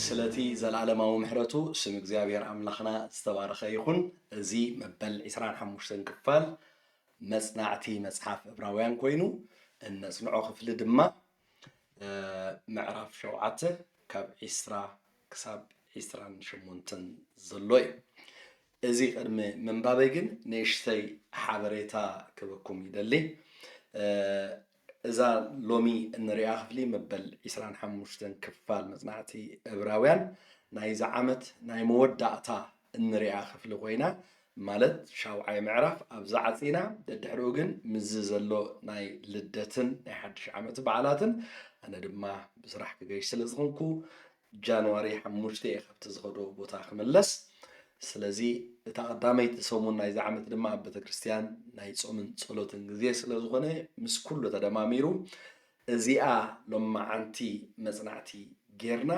ስለቲ ዘለዓለማዊ ምሕረቱ ስም እግዚኣብሔር ኣምላኽና ዝተባረኸ ይኹን። እዚ መበል ዕስራን ሓሙሽተን ክፋል መጽናዕቲ መጽሓፍ ዕብራውያን ኮይኑ፣ እነጽንዖ ክፍሊ ድማ፣ እ፣ ምዕራፍ ሸውዓተ ካብ ዕስራ ክሳብ ዕስራን ሸሞንተን ዘሎ እዩ። እዚ ቅድሚ ምንባበይ ግን ንእሽተይ ሓበሬታ ክበኩም ይደሊ። እ፣ እዛ ሎሚ እንሪኣ ክፍሊ መበል ዕስራን ሓሙሽተን ክፋል መጽናዕቲ ዕብራውያን ናይዚ ዓመት ናይ መወዳእታ እንሪኣ ክፍሊ ኮይና፣ ማለት ሻውዓይ ምዕራፍ ኣብዛ ዓጺና፣ ደድሕሪኡ ግን ምስዚ ዘሎ ናይ ልደትን ናይ ሓድሽ ዓመት በዓላትን፣ ኣነ ድማ ብስራሕ ክገይሽ ስለ ዝኾንኩ፣ ጃንዋሪ ሓሙሽተ እየ ካብቲ ዝኸዶ ቦታ ክምለስ። ስለዚ እታ ቀዳመይቲ ሰሙን ናይዚ ዓመት ድማ ኣብ ቤተክርስትያን ናይ ጾምን ጸሎትን ግዜ ስለ ዝኾነ፣ ምስ ኩሉ ተደማሚሩ እዚኣ ሎማዓንቲ መጽናዕቲ ጌርና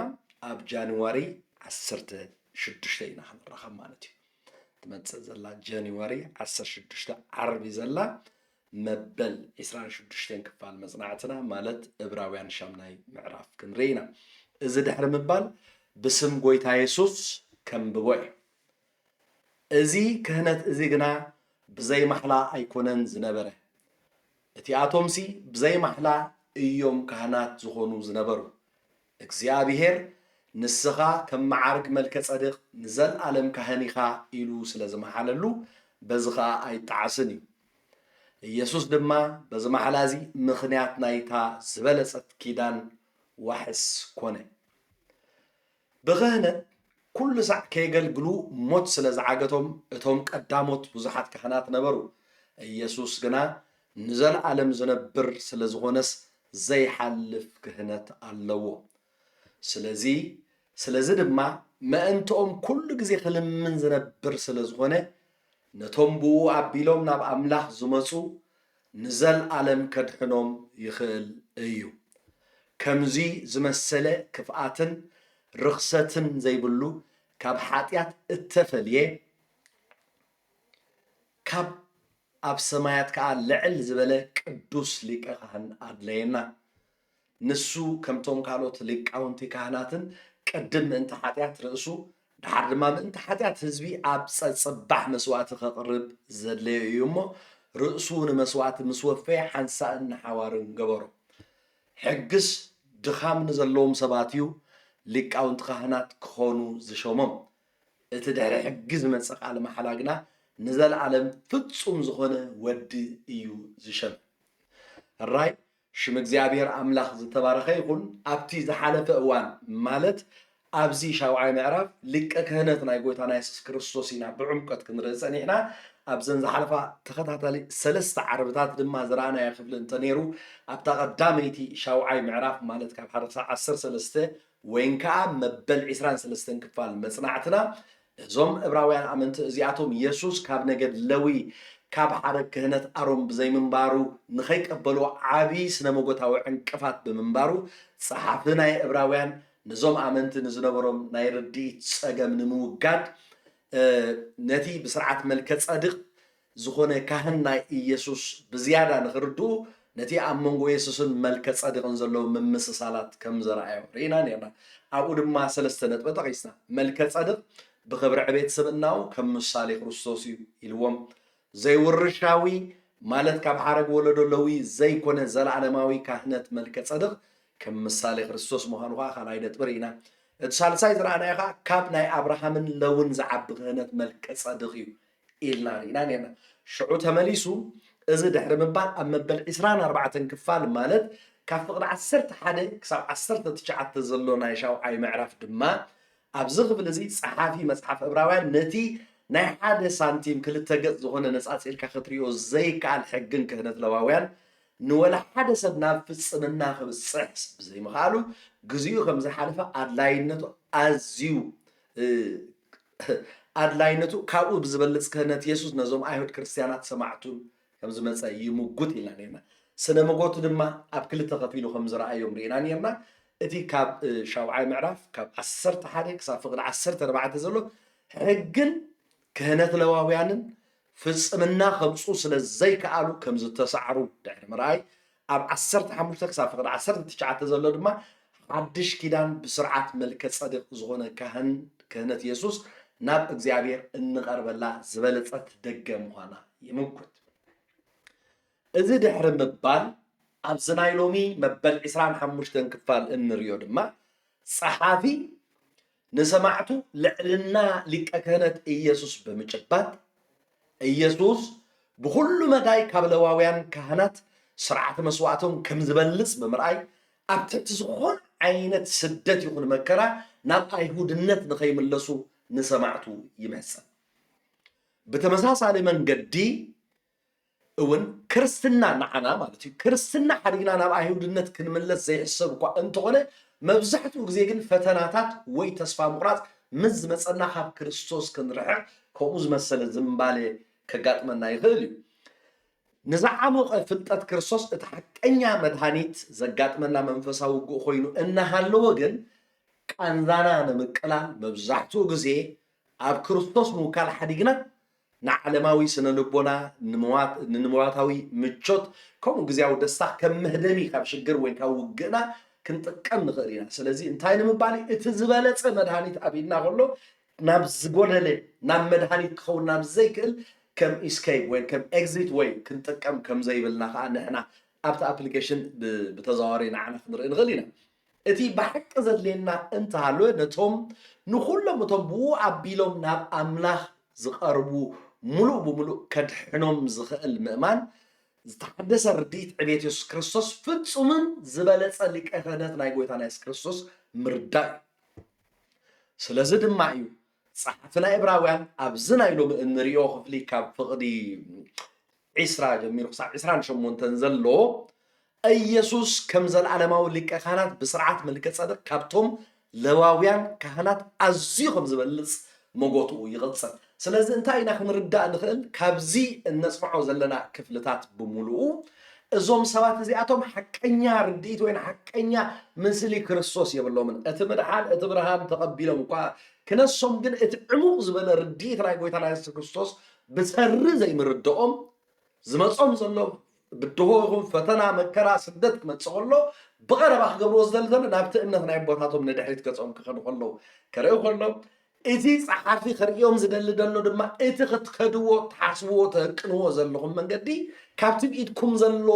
ኣብ ጃንዋሪ ዓሰርተ ሽዱሽተ ኢና ክንራኸብ ማለት እዩ። ትመጽእ ዘላ ጃንዋሪ ዓሰርተ ሽዱሽተ ዓርቢ ዘላ መበል ዕስራን ሽዱሽተን ክፋል መጽናዕትና ማለት ዕብራውያን ሻምናይ ምዕራፍ ክንርኢ ኢና። እዚ ድሕሪ ምባል ብስም ጎይታ የሱስ ከንብቦ እየ። እዚ ክህነት እዚ ግና ብዘይ ማሕላ ኣይኮነን ዝነበረ። እቲኣቶምሲ ብዘይ ማሕላ እዮም ካህናት ዝኾኑ ዝነበሩ። እግዚኣብሄር ንስኻ ከም መዓርግ መልከ ጸድቕ ንዘልኣለም ካህን ኢኻ ኢሉ ስለ ዝመሓለሉ በዚ ኸኣ ኣይጠዓስን እዩ። ኢየሱስ ድማ በዚ ማሕላ እዚ ምኽንያት ናይታ ዝበለጸት ኪዳን ዋሕስ ኮነ። ብኽህነት ኩሉ ሳዕ ከየገልግሉ ሞት ስለ ዝዓገቶም እቶም ቀዳሞት ብዙሓት ካህናት ነበሩ። ኢየሱስ ግና ንዘለኣለም ዝነብር ስለ ዝኾነስ ዘይሓልፍ ክህነት ኣለዎ። ስለዚ ስለዚ ድማ መእንትኦም ኩሉ ግዜ ክልምን ዝነብር ስለ ዝኾነ ነቶም ብኡ ኣቢሎም ናብ ኣምላኽ ዝመጹ ንዘልኣለም ከድሕኖም ይኽእል እዩ። ከምዚ ዝመሰለ ክፍኣትን ርኽሰትን ዘይብሉ ካብ ሓጢኣት እተፈልየ ካብ ኣብ ሰማያት ከኣ ልዕል ዝበለ ቅዱስ ሊቀ ካህን ኣድለየና። ንሱ ከምቶም ካልኦት ሊቃውንቲ ካህናትን ቅድም ምእንቲ ሓጢኣት ርእሱ ድሓር ድማ ምእንቲ ሓጢኣት ህዝቢ ኣብ ጸጽባሕ መስዋእቲ ከቕርብ ዘድለዮ እዩ እሞ ርእሱ ንመስዋእቲ ምስ ወፈየ ሓንሳእን ንሓዋርን ገበሮ። ሕግስ ድኻም ንዘለዎም ሰባት እዩ ሊቃውንቲ ካህናት ክኾኑ ዝሾሞም። እቲ ድሕሪ ሕጊ ዝመጽእ ቃል መሓላ ግና ንዘለኣለም ፍጹም ዝኾነ ወዲ እዩ ዝሸም። ሕራይ ሽም እግዚኣብሔር ኣምላኽ ዝተባረኸ ይኹን። ኣብቲ ዝሓለፈ እዋን ማለት ኣብዚ ሻውዓይ ምዕራፍ ሊቀ ክህነት ናይ ጎይታና የሱስ ክርስቶስ ኢና ብዕምቀት ክንርኢ ጸኒሕና። ኣብዘን ዝሓለፋ ተኸታታሊ ሰለስተ ዓርብታት ድማ ዝረኣናዮ ክፍሊ እንተነይሩ ኣብታ ቀዳመይቲ ሻውዓይ ምዕራፍ ማለት ካብ ሓደ ክሳብ ዓሰርተ ሰለስተ ወይን ከኣ መበል ዕስራን ሰለስተን ክፋል መጽናዕትና እዞም ዕብራውያን ኣመንቲ እዚኣቶም የሱስ ካብ ነገድ ለዊ ካብ ሓደ ክህነት ኣሮን ብዘይምንባሩ ንኸይቀበልዎ ዓብዪ ስነ መጎታዊ ዕንቅፋት ብምንባሩ ጸሓፊ ናይ ዕብራውያን ነዞም ኣመንቲ ንዝነበሮም ናይ ርድኢት ጸገም ንምውጋድ ነቲ ብስርዓት መልከ ጸድቕ ዝኾነ ካህን ናይ ኢየሱስ ብዝያዳ ንኽርድኡ ነቲ ኣብ መንጎ የሱስን መልከ ጸድቕን ዘለዉ ምምስሳላት ከም ዘረኣዮ ርኢና ነርና። ኣብኡ ድማ ሰለስተ ነጥቢ ጠቒስና። መልከ ጸድቕ ብኽብሪ ዕቤት ስብእናኡ ከም ምሳሌ ክርስቶስ እዩ ኢልዎም። ዘይውርሻዊ ማለት ካብ ሓረግ ወለዶ ለዊ ዘይኮነ ዘለኣለማዊ ካህነት መልከ ጸድቕ ከም ምሳሌ ክርስቶስ ምዃኑ ኸዓ ካልኣይ ነጥቢ ርኢና። እቲ ሳልሳይ ዝረኣናዮ ኸዓ ካብ ናይ ኣብርሃምን ለውን ዝዓቢ ክህነት መልከ ጸድቕ እዩ ኢልና ርኢና ነርና። ሽዑ ተመሊሱ እዚ ድሕሪ ምባል ኣብ መበል ዕስራን ኣርባዕተን ክፋል ማለት ካብ ፍቕዲ ዓሰርተ ሓደ ክሳብ ዓሰርተ ትሽዓተ ዘሎ ናይ ሻውዓይ ምዕራፍ ድማ ኣብዚ ክፍሊ እዚ ጸሓፊ መጽሓፍ ዕብራውያን ነቲ ናይ ሓደ ሳንቲም ክልተ ገጽ ዝኾነ ነጻጺልካ ክትሪኦ ዘይከኣል ሕግን ክህነት ለዋውያን ንወላ ሓደ ሰብ ናብ ፍጽምና ክብጽሕ ብዘይምኽኣሉ ግዜኡ ከም ዝሓለፈ ኣድላይነቱ ኣዝዩ ኣድላይነቱ ካብኡ ብዝበልጽ ክህነት የሱስ ነዞም ኣይሁድ ክርስትያናት ሰማዕቱን ከም ዝመጸ ይምጉት ኢልና ነርና። ስነ መጎቱ ድማ ኣብ ክልተ ከፊሉ ከም ዝረኣዮም ርኢና ነርና። እቲ ካብ ሻውዓይ ምዕራፍ ካብ ዓሰርተ ሓደ ክሳብ ፍቕዲ ዓሰርተ ኣርባዕተ ዘሎ ሕግን ክህነት ለዋውያንን ፍጽምና ከምጹ ስለ ዘይከኣሉ ከም ዝተሳዕሩ ድሕሪ ምርኣይ ኣብ ዓሰርተ ሓሙሽተ ክሳብ ፍቕዲ ዓሰርተ ትሽዓተ ዘሎ ድማ ሓድሽ ኪዳን ብስርዓት መልከ ጸድቅ ዝኾነ ካህን ክህነት የሱስ ናብ እግዚኣብሔር እንቐርበላ ዝበለጸት ደገ ምዃና ይምጉት። እዚ ድሕሪ ምባል ኣብዚ ናይ ሎሚ መበል ዕስራን ሓሙሽተን ክፋል እንርእዮ ድማ ጸሓፊ ንሰማዕቱ ልዕልና ሊቀ ክህነት ኢየሱስ ብምጭባጥ ኢየሱስ ብኹሉ መዳይ ካብ ለዋውያን ካህናት ስርዓተ መስዋእቶም ከም ዝበልጽ ብምርኣይ ኣብ ትሕቲ ዝኾነ ዓይነት ስደት ይኹን መከራ ናብ ኣይሁድነት ንኸይምለሱ ንሰማዕቱ ይምሕጸን። ብተመሳሳሊ መንገዲ እውን ክርስትና ንዓና ማለት እዩ። ክርስትና ሓዲግና ናብ ኣይሁድነት ክንምለስ ዘይሕሰብ እኳ እንተኾነ መብዛሕትኡ ግዜ ግን ፈተናታት ወይ ተስፋ ምቑራፅ ምስ ዝመፀና ካብ ክርስቶስ ክንርሕቕ ከምኡ ዝመሰለ ዝንባሌ ከጋጥመና ይኽእል እዩ። ንዝዓሞቐ ፍልጠት ክርስቶስ እቲ ሓቀኛ መድሃኒት ዘጋጥመና መንፈሳዊ ውግእ ኮይኑ እናሃለወ ግን ቃንዛና ንምቅላል መብዛሕትኡ ግዜ ኣብ ክርስቶስ ምውካል ሓዲግና ንዓለማዊ ስነ ልቦና ንንዋታዊ ምቾት ከምኡ ግዜያዊ ደስታ ከም መህደሚ ካብ ሽግር ወይ ካብ ውግእና ክንጥቀም ንኽእል ኢና። ስለዚ እንታይ ንምባል እቲ ዝበለፀ መድሃኒት ኣብ ኢድና ከሎ ናብ ዝጎደለ ናብ መድሃኒት ክኸውን ናብ ዘይክእል ከም ኢስኬፕ ወይ ከም ኤግዚት ወይ ክንጥቀም ከም ዘይብልና ከዓ ንሕና ኣብቲ ኣፕሊኬሽን ብተዘዋዋሪ ንዓና ክንርኢ ንኽእል ኢና። እቲ ብሓቂ ዘድልየና እንተሃለወ ነቶም ንኹሎም እቶም ብኡ ኣቢሎም ናብ ኣምላኽ ዝቐርቡ ሙሉእ ብሙሉእ ከድሕኖም ዝኽእል ምእማን ዝተሓደሰ ርድኢት ዕቤት የሱስ ክርስቶስ ፍጹምን ዝበለጸ ሊቀ ክህነት ናይ ጎይታና የሱስ ክርስቶስ ምርዳእ እዩ። ስለዚ ድማ እዩ ጸሓፊ ናይ ዕብራውያን ኣብዚ ናይ ሎሚ እንሪኦ ክፍሊ ካብ ፍቕዲ ዒስራ ጀሚሩ ክሳብ ዒስራን ሸሞንተን ዘሎ ኢየሱስ ከም ዘለዓለማዊ ሊቀ ካህናት ብስርዓት መልከ ጸድቅ ካብቶም ለዋውያን ካህናት ኣዝዩ ከም ዝበልጽ መጎትኡ ይቕጽል። ስለዚ እንታይ ኢና ክንርዳእ ንኽእል ካብዚ እነጽንዖ ዘለና ክፍልታት ብምሉኡ? እዞም ሰባት እዚኣቶም ሓቀኛ ርድኢት ወይ ሓቀኛ ምስሊ ክርስቶስ የብሎምን። እቲ ምድሓን እቲ ብርሃን ተቐቢሎም እኳ ክነሶም ግን እቲ ዕሙቕ ዝበለ ርድኢት ናይ ጎይታና የሱስ ክርስቶስ ብሰሪ ዘይምርድኦም ዝመጾም ዘሎ ብድሆ ይኹን ፈተና መከራ ስደት ክመጽእ ከሎ ብቐረባ ክገብርዎ ዝደሊ ዘሎ ናብቲ እምነት ናይ ኣቦታቶም ንድሕሪት ገጾም ክኸዱ ከለዉ ከርእዩ ከሎ እቲ ጸሓፊ ከርእዮም ዝደሊ ዘሎ ድማ እቲ ክትከድዎ ትሓስብዎ ተህቅንዎ ዘለኹም መንገዲ ካብቲ ብኢድኩም ዘሎ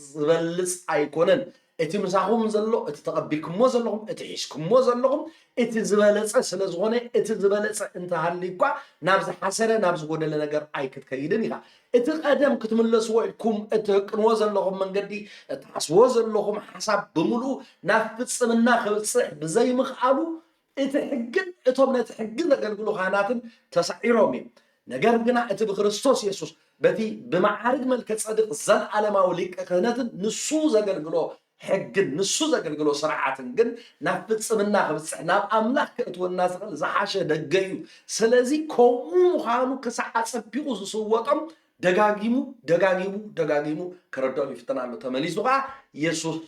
ዝበልጽ ኣይኮነን። እቲ ምሳኹም ዘሎ እቲ ተቐቢልኩሞ ዘለኹም እቲ ሒዝኩሞ ዘለኹም እቲ ዝበለጸ ስለ ዝኾነ እቲ ዝበለጸ እንተሃሊ እኳ ናብ ዝሓሰረ ናብ ዝጎደለ ነገር ኣይክትከይድን ኢኻ። እቲ ቀደም ክትምለስዎ ኢልኩም እትህቅንዎ ዘለኹም መንገዲ እትሓስብዎ ዘለኹም ሓሳብ ብምሉኡ ናብ ፍጽምና ክብጽሕ ብዘይምኽኣሉ እቲ ሕግን እቶም ነቲ ሕጊ ዘገልግሉ ካህናትን ተሳዒሮም እዮም። ነገር ግና እቲ ብክርስቶስ የሱስ በቲ ብመዓርግ መልከ ጸድቅ ዘለዓለማዊ ሊቀ ክህነትን ንሱ ዘገልግሎ ሕግን ንሱ ዘገልግሎ ስርዓትን ግን ናብ ፍጽምና ክብጽሕ ናብ ኣምላኽ ከእትወና ዝኽእል ዝሓሸ ደገ እዩ። ስለዚ ከምኡ ምዃኑ ክሳዕ ኣጸቢቑ ዝስወጦም ደጋጊሙ ደጋጊሙ ደጋጊሙ ከረድኦም ይፍትን ኣሎ። ተመሊሱ ከዓ የሱስ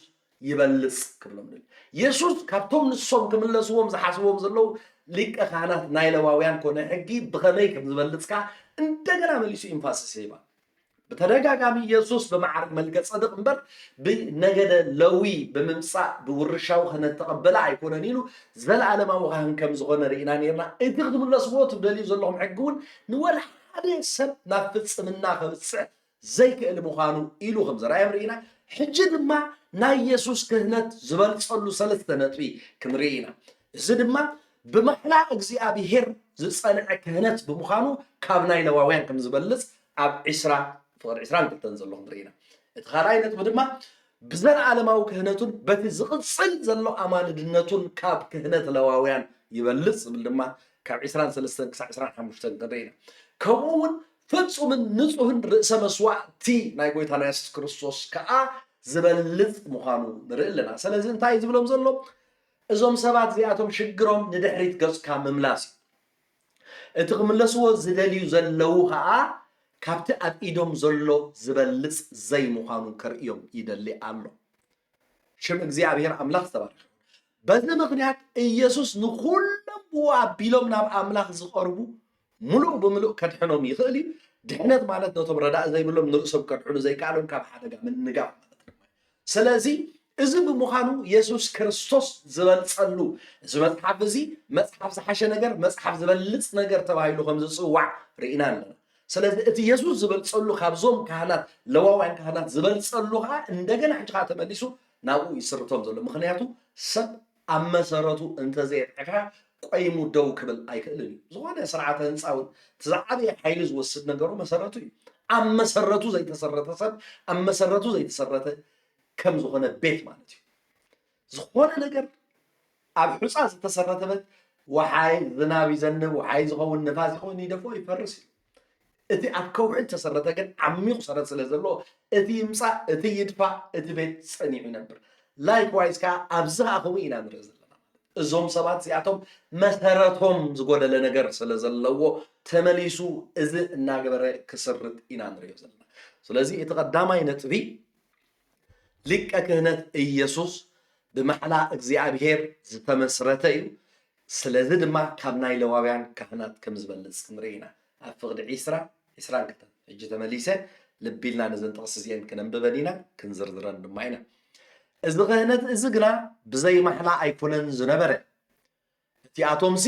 ይበልጽ ክብሎም ደልዩ። የሱስ ካብቶም ንሶም ክምለስዎም ዝሓስብዎም ዘለዉ ሊቀ ካህናት ናይ ለዋውያን ኮነ ሕጊ ብኸመይ ከም ዝበልጽ ከዓ እንደገና መሊሱ ኢንፋሲስ ይህባ። ብተደጋጋሚ የሱስ ብመዓርግ መልከ ጸድቕ እምበር ብነገደ ለዊ ብምምጻእ ብውርሻዊ ክህነት ተቐበለ ኣይኮነን ኢሉ ዘለኣለማዊ ካህን ከም ዝኾነ ርኢና ነርና። እቲ ክትምለስዎ ትደልዩ ዘለኹም ሕጊ እውን ንወላ ሓደ ሰብ ናብ ፍጽምና ከብጽሕ ዘይክእል ምዃኑ ኢሉ ከም ዘርኣዮም ርኢና። ሕጂ ድማ ናይ የሱስ ክህነት ዝበልጸሉ ሰለስተ ነጥቢ ክንርኢ ኢና። እዚ ድማ ብማሕላ እግዚኣብሄር ዝጸንዐ ክህነት ብምዃኑ ካብ ናይ ለዋውያን ከም ዝበልጽ ኣብ ዕስራ ፍቕዲ ዕስራን ክልተን ዘሎ ክንርኢ ኢና። እቲ ካልኣይ ነጥቢ ድማ ብዘለኣለማዊ ክህነቱን በቲ ዝቕጽል ዘሎ ኣማልድነቱን ካብ ክህነት ለዋውያን ይበልጽ ዝብል ድማ ካብ ዕስራን ሰለስተን ክሳብ ዕስራን ሓሙሽተን ክንርኢ ኢና። ከምኡ እውን ፍጹምን ንጹህን ርእሰ መስዋእቲ ናይ ጎይታና የሱስ ክርስቶስ ከኣ ዝበልጽ ምዃኑ ንርኢ ኣለና። ስለዚ እንታይ እዩ ዝብሎም ዘሎ? እዞም ሰባት እዚኣቶም ሽግሮም ንድሕሪት ገጽካ ምምላስ እዩ። እቲ ክምለስዎ ዝደልዩ ዘለዉ ከኣ ካብቲ ኣብ ኢዶም ዘሎ ዝበልጽ ዘይምዃኑ ከርእዮም ይደሊ ኣሎ። ሽም እግዚኣብሔር ኣምላኽ ዝተባረኸ። በዚ ምኽንያት ኢየሱስ ንኹሎም ብኡ ኣቢሎም ናብ ኣምላኽ ዝቐርቡ ምሉእ ብምሉእ ከድሕኖም ይኽእል እዩ። ድሕነት ማለት ነቶም ረዳእ ዘይብሎም ንርእሶም ከድሕኑ ዘይከኣሎም ካብ ሓደጋ ምንጋፍ ማለት ድማ እዩ። ስለዚ እዚ ብምዃኑ የሱስ ክርስቶስ ዝበልጸሉ እዚ መጽሓፍ እዚ መጽሓፍ ዝሓሸ ነገር፣ መጽሓፍ ዝበልጽ ነገር ተባሂሉ ከም ዝጽዋዕ ርኢና ኣለና። ስለዚ እቲ የሱስ ዝበልጸሉ ካብዞም ካህናት ለዋውያን ካህናት ዝበልጸሉ ከዓ እንደገና ሕጂ ከዓ ተመሊሱ ናብኡ ይስርቶም ዘሎ። ምክንያቱ ሰብ ኣብ መሰረቱ እንተዘየጥዕካ ቆይሙ ደው ክብል ኣይክእልን እዩ። ዝኾነ ስርዓተ ህንፃ እውን እቲ ዝዓበየ ሓይሊ ዝወስድ ነገሩ መሰረቱ እዩ። ኣብ መሰረቱ ዘይተሰረተ ሰብ ኣብ መሰረቱ ዘይተሰረተ ከም ዝኾነ ቤት ማለት እዩ። ዝኾነ ነገር ኣብ ሑፃ ዝተሰረተ በት ወሓይ ዝናብ ይዘንብ፣ ወሓይ ዝኸውን ንፋስ ይኸውን ይደፎ ይፈርስ እዩ። እቲ ኣብ ከውሒ ዝተሰረተ ግን ዓሚቑ ሰረት ስለ ዘለዎ እቲ ይምፃእ እቲ ይድፋእ እቲ ቤት ፀኒዑ ይነብር። ላይክዋይዝ ከዓ ኣብዚ ከዓ ከምኡ ኢና ንርኢ ዘለና። እዞም ሰባት እዚኣቶም መሰረቶም ዝጎደለ ነገር ስለ ዘለዎ ተመሊሱ እዚ እናገበረ ክስርጥ ኢና ንሪኦ ዘለና። ስለዚ እቲ ቀዳማይ ነጥቢ ሊቀ ክህነት ኢየሱስ ብማሕላ እግዚኣብሔር ዝተመስረተ እዩ። ስለዚ ድማ ካብ ናይ ለዋውያን ካህናት ከም ዝበልጽ ንርኢ ኢና። ኣብ ፍቕዲ ዒስራ፣ ዒስራን ክልተን ሕጂ ተመሊሰ ልቢ ኢልና ነዘን ጥቕሲ እዚአን ክነንብበን ኢና፣ ክንዝርዝረን ድማ ኢና። እዚ ክህነት እዚ ግና ብዘይ ማሕላ ኣይኮነን ዝነበረ። እቲኣቶምሲ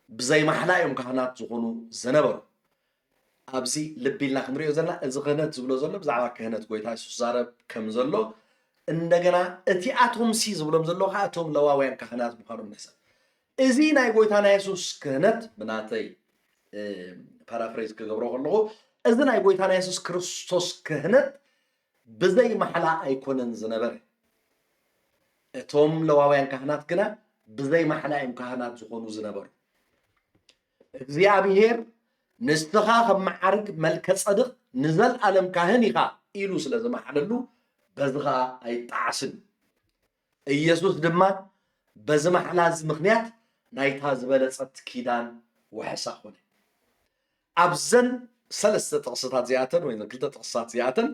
ብዘይ ማሕላ እዮም ካህናት ዝኾኑ ዝነበሩ። ኣብዚ ልቢ ኢልና ክንሪኦ ዘለና እዚ ክህነት ዝብሎ ዘሎ ብዛዕባ ክህነት ጎይታ የሱስ ዛረብ ከም ዘሎ እንደገና እቲኣቶምሲ ዝብሎም ዘሎ ከዓ እቶም ለዋውያን ካህናት ምዃኖም ንሕሰብ። እዚ ናይ ጎይታና የሱስ ክህነት ብናተይ ፓራፍሬዝ ክገብሮ ከለኹ እዚ ናይ ጎይታና የሱስ ክርስቶስ ክህነት ብዘይ ማሕላ ኣይኮነን ዝነበረ። እቶም ለዋውያን ካህናት ግና ብዘይ ማሕላ እዮም ካህናት ዝኾኑ ዝነበሩ። እግዚኣብሔር ንስኻ ከም መዓርግ መልከ ጸድቕ ንዘልኣለም ካህን ኢኻ ኢሉ ስለ ዝመሓለሉ በዚ ኸኣ ኣይጠዓስን። ኢየሱስ ድማ በዚ ማሕላ እዚ ምኽንያት ናይታ ዝበለጸት ኪዳን ዋሕሳ ኾነ። ኣብዘን ሰለስተ ጥቕስታት እዚኣተን ወይ ክልተ ጥቕስታት እዚኣተን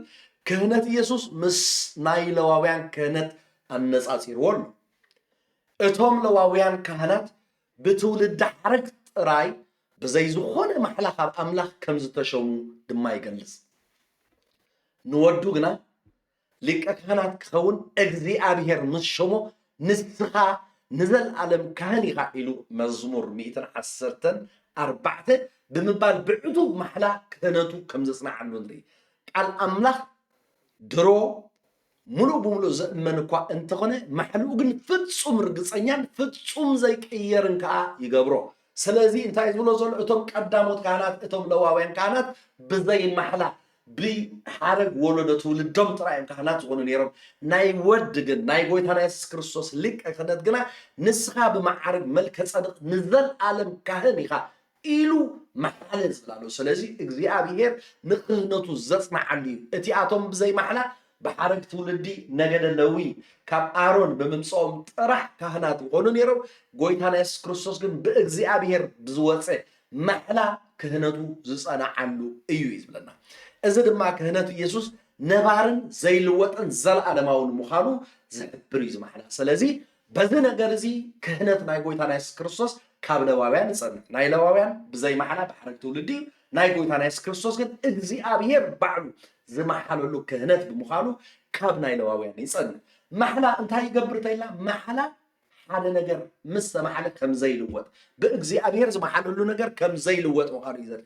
ክህነት ኢየሱስ ምስ ናይ ለዋውያን ክህነት ኣነጻጺርዎ ኣሎ። እቶም ለዋውያን ካህናት ብትውልዲ ሓረግ ጥራይ ብዘይ ዝኾነ ማሕላ ካብ ኣምላኽ ከም ዝተሸሙ ድማ ይገልጽ። ንወዱ ግና ሊቀ ካህናት ክኸውን እግዚኣብሔር ምስ ሸሞ ንስኻ ንዘልኣለም ካህን ኢኻ ኢሉ መዝሙር ሚእትን ዓሰርተን ኣርባዕተ ብምባል ብዕቱብ ማሕላ ክህነቱ ከም ዘጽንዓሉ ንርኢ። ቃል ኣምላኽ ድሮ ሙሉእ ብሙሉእ ዘእመን እኳ እንተኾነ ማሕልኡ ግን ፍጹም ርግጸኛን ፍጹም ዘይቅየርን ከኣ ይገብሮ። ስለዚ እንታይ ዝብሎ ዘሎ እቶም ቀዳሞት ካህናት እቶም ለዋውያን ካህናት ብዘይ ማሕላ ብሓረግ ወለዶ ትውልዶም ጥራይ እዮም ካህናት ዝኾኑ ነይሮም። ናይ ወዲ ግን ናይ ጎይታና የሱስ ክርስቶስ ሊቀ ክህነት ግና ንስኻ ብመዓርግ መልከ ጸድቕ ንዘልኣለም ካህን ኢኻ ኢሉ መሓለ ዝብል ኣሎ። ስለዚ እግዚኣብሔር ንክህነቱ ዘጽንዓሉ እዩ። እቲኣቶም ብዘይ ማሕላ ብሓረግ ትውልዲ ነገደ ለዊ ካብ ኣሮን ብምምፅኦም ጥራሕ ካህናት ይኾኑ ነይሮም። ጎይታና የሱስ ክርስቶስ ግን ብእግዚኣብሔር ብዝወፀ ማሕላ ክህነቱ ዝፀናዓሉ እዩ እዩ ዝብለና። እዚ ድማ ክህነቱ ኢየሱስ ነባርን ዘይልወጥን ዘለኣለማውን ምዃኑ ዝሕብር እዩ ዝማሕላ። ስለዚ በዚ ነገር እዚ ክህነት ናይ ጎይታና የሱስ ክርስቶስ ካብ ለዋውያን ይጸንዕ። ናይ ለዋውያን ብዘይ ማሕላ ብሓረግ ትውልዲ እዩ። ናይ ጎይታና የሱስ ክርስቶስ ግን እግዚኣብሔር ባዕሉ ዝመሓለሉ ክህነት ብምዃኑ ካብ ናይ ለዋውያን ይጸንዕ። ማሕላ እንታይ ይገብር ተይልና ማሕላ ሓደ ነገር ምስ ተማሕለ ከም ዘይልወጥ ብእግዚኣብሔር ዝመሓለሉ ነገር ከም ዘይልወጥ ምዃኑ እዩ ዘርኢ።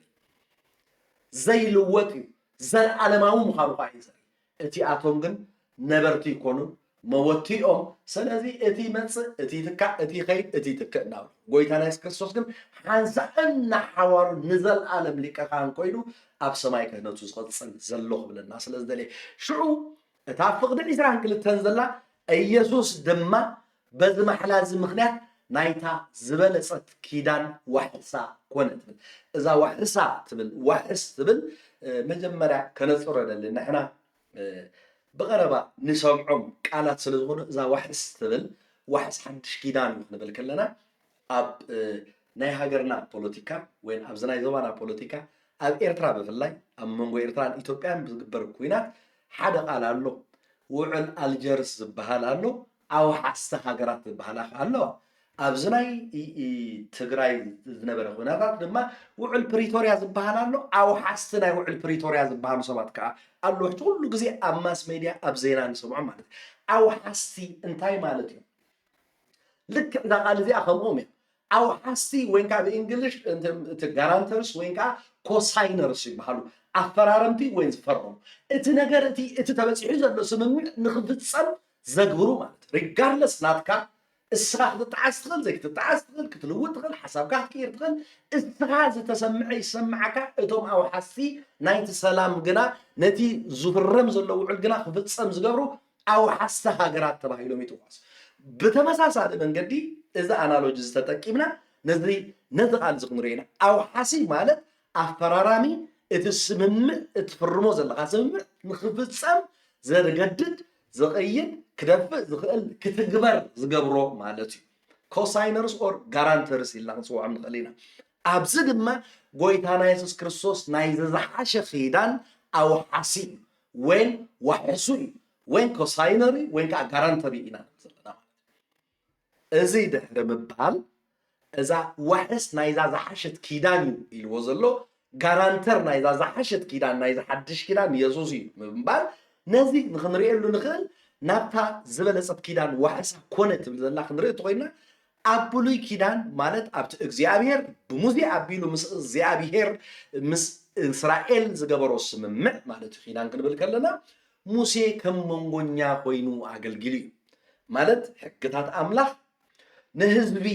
ዘይልወጥ እዩ። ዘለኣለማዊ ምዃኑ ከዓ እዩ ዘርኢ። እቲኣቶም ግን ነበርቲ ይኮኑን መወቲ እዮም። ስለዚ እቲ ይመፅእ እቲ ይትካእ እቲ ይኸይድ እቲ ይትክእ እናበሉ ጎይታና የሱስ ክርስቶስ ግን ሓንሳእ እናሓዋሩ ንዘለኣለም ሊቀ ካህን ኮይኑ ኣብ ሰማይ ክህነቱ ዝቐፅል ዘሎ ክብለና ስለ ዝደለየ ሽዑ እታ ፍቕዲ ዕስራን ክልተን ዘላ ኢየሱስ ድማ በዚ ማሕላ እዚ ምኽንያት ናይታ ዝበለጸት ኪዳን ዋሕሳ ኮነ ትብል። እዛ ዋሕሳ ትብል ዋሕስ ትብል መጀመርያ ከነጽሮ ደሊ ንሕና ብቐረባ ንሰምዖም ቃላት ስለ ዝኾኑ እዛ ዋሕስ ትብል ዋሕስ ሓድሽ ኪዳን እዩ ክንብል ከለና ኣብ ናይ ሃገርና ፖለቲካ ወይ ኣብዚ ናይ ዞባና ፖለቲካ ኣብ ኤርትራ ብፍላይ ኣብ መንጎ ኤርትራን ኢትዮጵያን ብዝግበር ኩናት ሓደ ቃል ኣሎ። ውዕል ኣልጀርስ ዝበሃል ኣሎ፣ ኣውሓስቲ ሃገራት ዝበሃላ ኣለዋ። ኣብዚ ናይ ትግራይ ዝነበረ ኩነታት ድማ ውዕል ፕሪቶርያ ዝበሃል ኣሎ፣ ኣውሓስቲ ናይ ውዕል ፕሪቶርያ ዝበሃሉ ሰባት ከዓ ኣለዉ። ሕጂ ኩሉ ግዜ ኣብ ማስ ሜድያ ኣብ ዜና ንሰምዖም ማለት እዩ። ኣውሓስቲ እንታይ ማለት እዩ? ልክዕ እዛ ቃል እዚኣ ከምኦም እያ። ኣውሓስቲ ወይ ከዓ ብእንግሊሽ እቲ ጋራንተርስ ወይ ከዓ ኮሳይነርስ ይበሃሉ። ኣፈራረምቲ ወይ ዝፈርሙ፣ እቲ ነገር እቲ እቲ ተበፂሑ ዘሎ ስምምዕ ንክፍፀም ዘግብሩ ማለት፣ ሪጋርለስ ናትካ፣ እስኻ ክትጠዓስ ትኽእል፣ ዘይክትጠዓስ ትኽእል፣ ክትልውጥ ትኽእል፣ ሓሳብካ ክትቅይር ትኽእል። እስኻ ዝተሰምዐ ይሰምዓካ። እቶም ኣውሓስቲ ናይቲ ሰላም ግና፣ ነቲ ዝፍረም ዘሎ ውዕል ግና ክፍፀም ዝገብሩ ኣውሓስቲ ሃገራት ተባሂሎም ይጥዋሱ። ብተመሳሳሊ መንገዲ፣ እዚ ኣናሎጂ ዝተጠቂምና ነዚ ነዚ ቃል እዚ ክንሪኦ ኢና። ኣውሓሲ ማለት ኣፈራራሚ፣ እቲ ስምምዕ፣ እትፍርሞ ዘለካ ስምምዕ ንክፍፀም ዘገድድ፣ ዘቐይድ፣ ክደፍእ ዝኽእል፣ ክትግበር ዝገብሮ ማለት እዩ። ኮሳይነርስ ኦር ጋራንተርስ ኢልና ክንፅውዖም ንኽእል ኢና። ኣብዚ ድማ ጎይታና የሱስ ክርስቶስ ናይ ዝዝሓሸ ኪዳን ኣውሓሲ እዩ፣ ወይን ዋሕሱ እዩ፣ ወይን ኮሳይነር እዩ፣ ወይን ከዓ ጋራንተር እዩ ኢና ንብል ዘለና ማለት እዩ። እዚ ድሕሪ ምባል፣ እዛ ዋሕስ ናይዛ ዝሓሸት ኪዳን እዩ ኢልዎ ዘሎ፣ ጋራንተር ናይዛ ዝሓሸት ኪዳን፣ ናይዛ ሓድሽ ኪዳን የሱስ እዩ ብምባል፣ ነዚ ንክንርእየሉ ንኽእል፣ ናብታ ዝበለጸት ኪዳን ዋሕሳ ኮነ ትብል ዘላ ክንርኢ እንተኾይና፣ ኣብ ብሉይ ኪዳን ማለት ኣብቲ እግዚኣብሔር ብሙሴ ኣቢሉ ምስ እግዚኣብሔር ምስ እስራኤል ዝገበሮ ስምምዕ ማለት እዩ። ኪዳን ክንብል ከለና፣ ሙሴ ከም መንጎኛ ኮይኑ ኣገልጊሉ እዩ። ማለት ሕግታት ኣምላኽ ንህዝቢ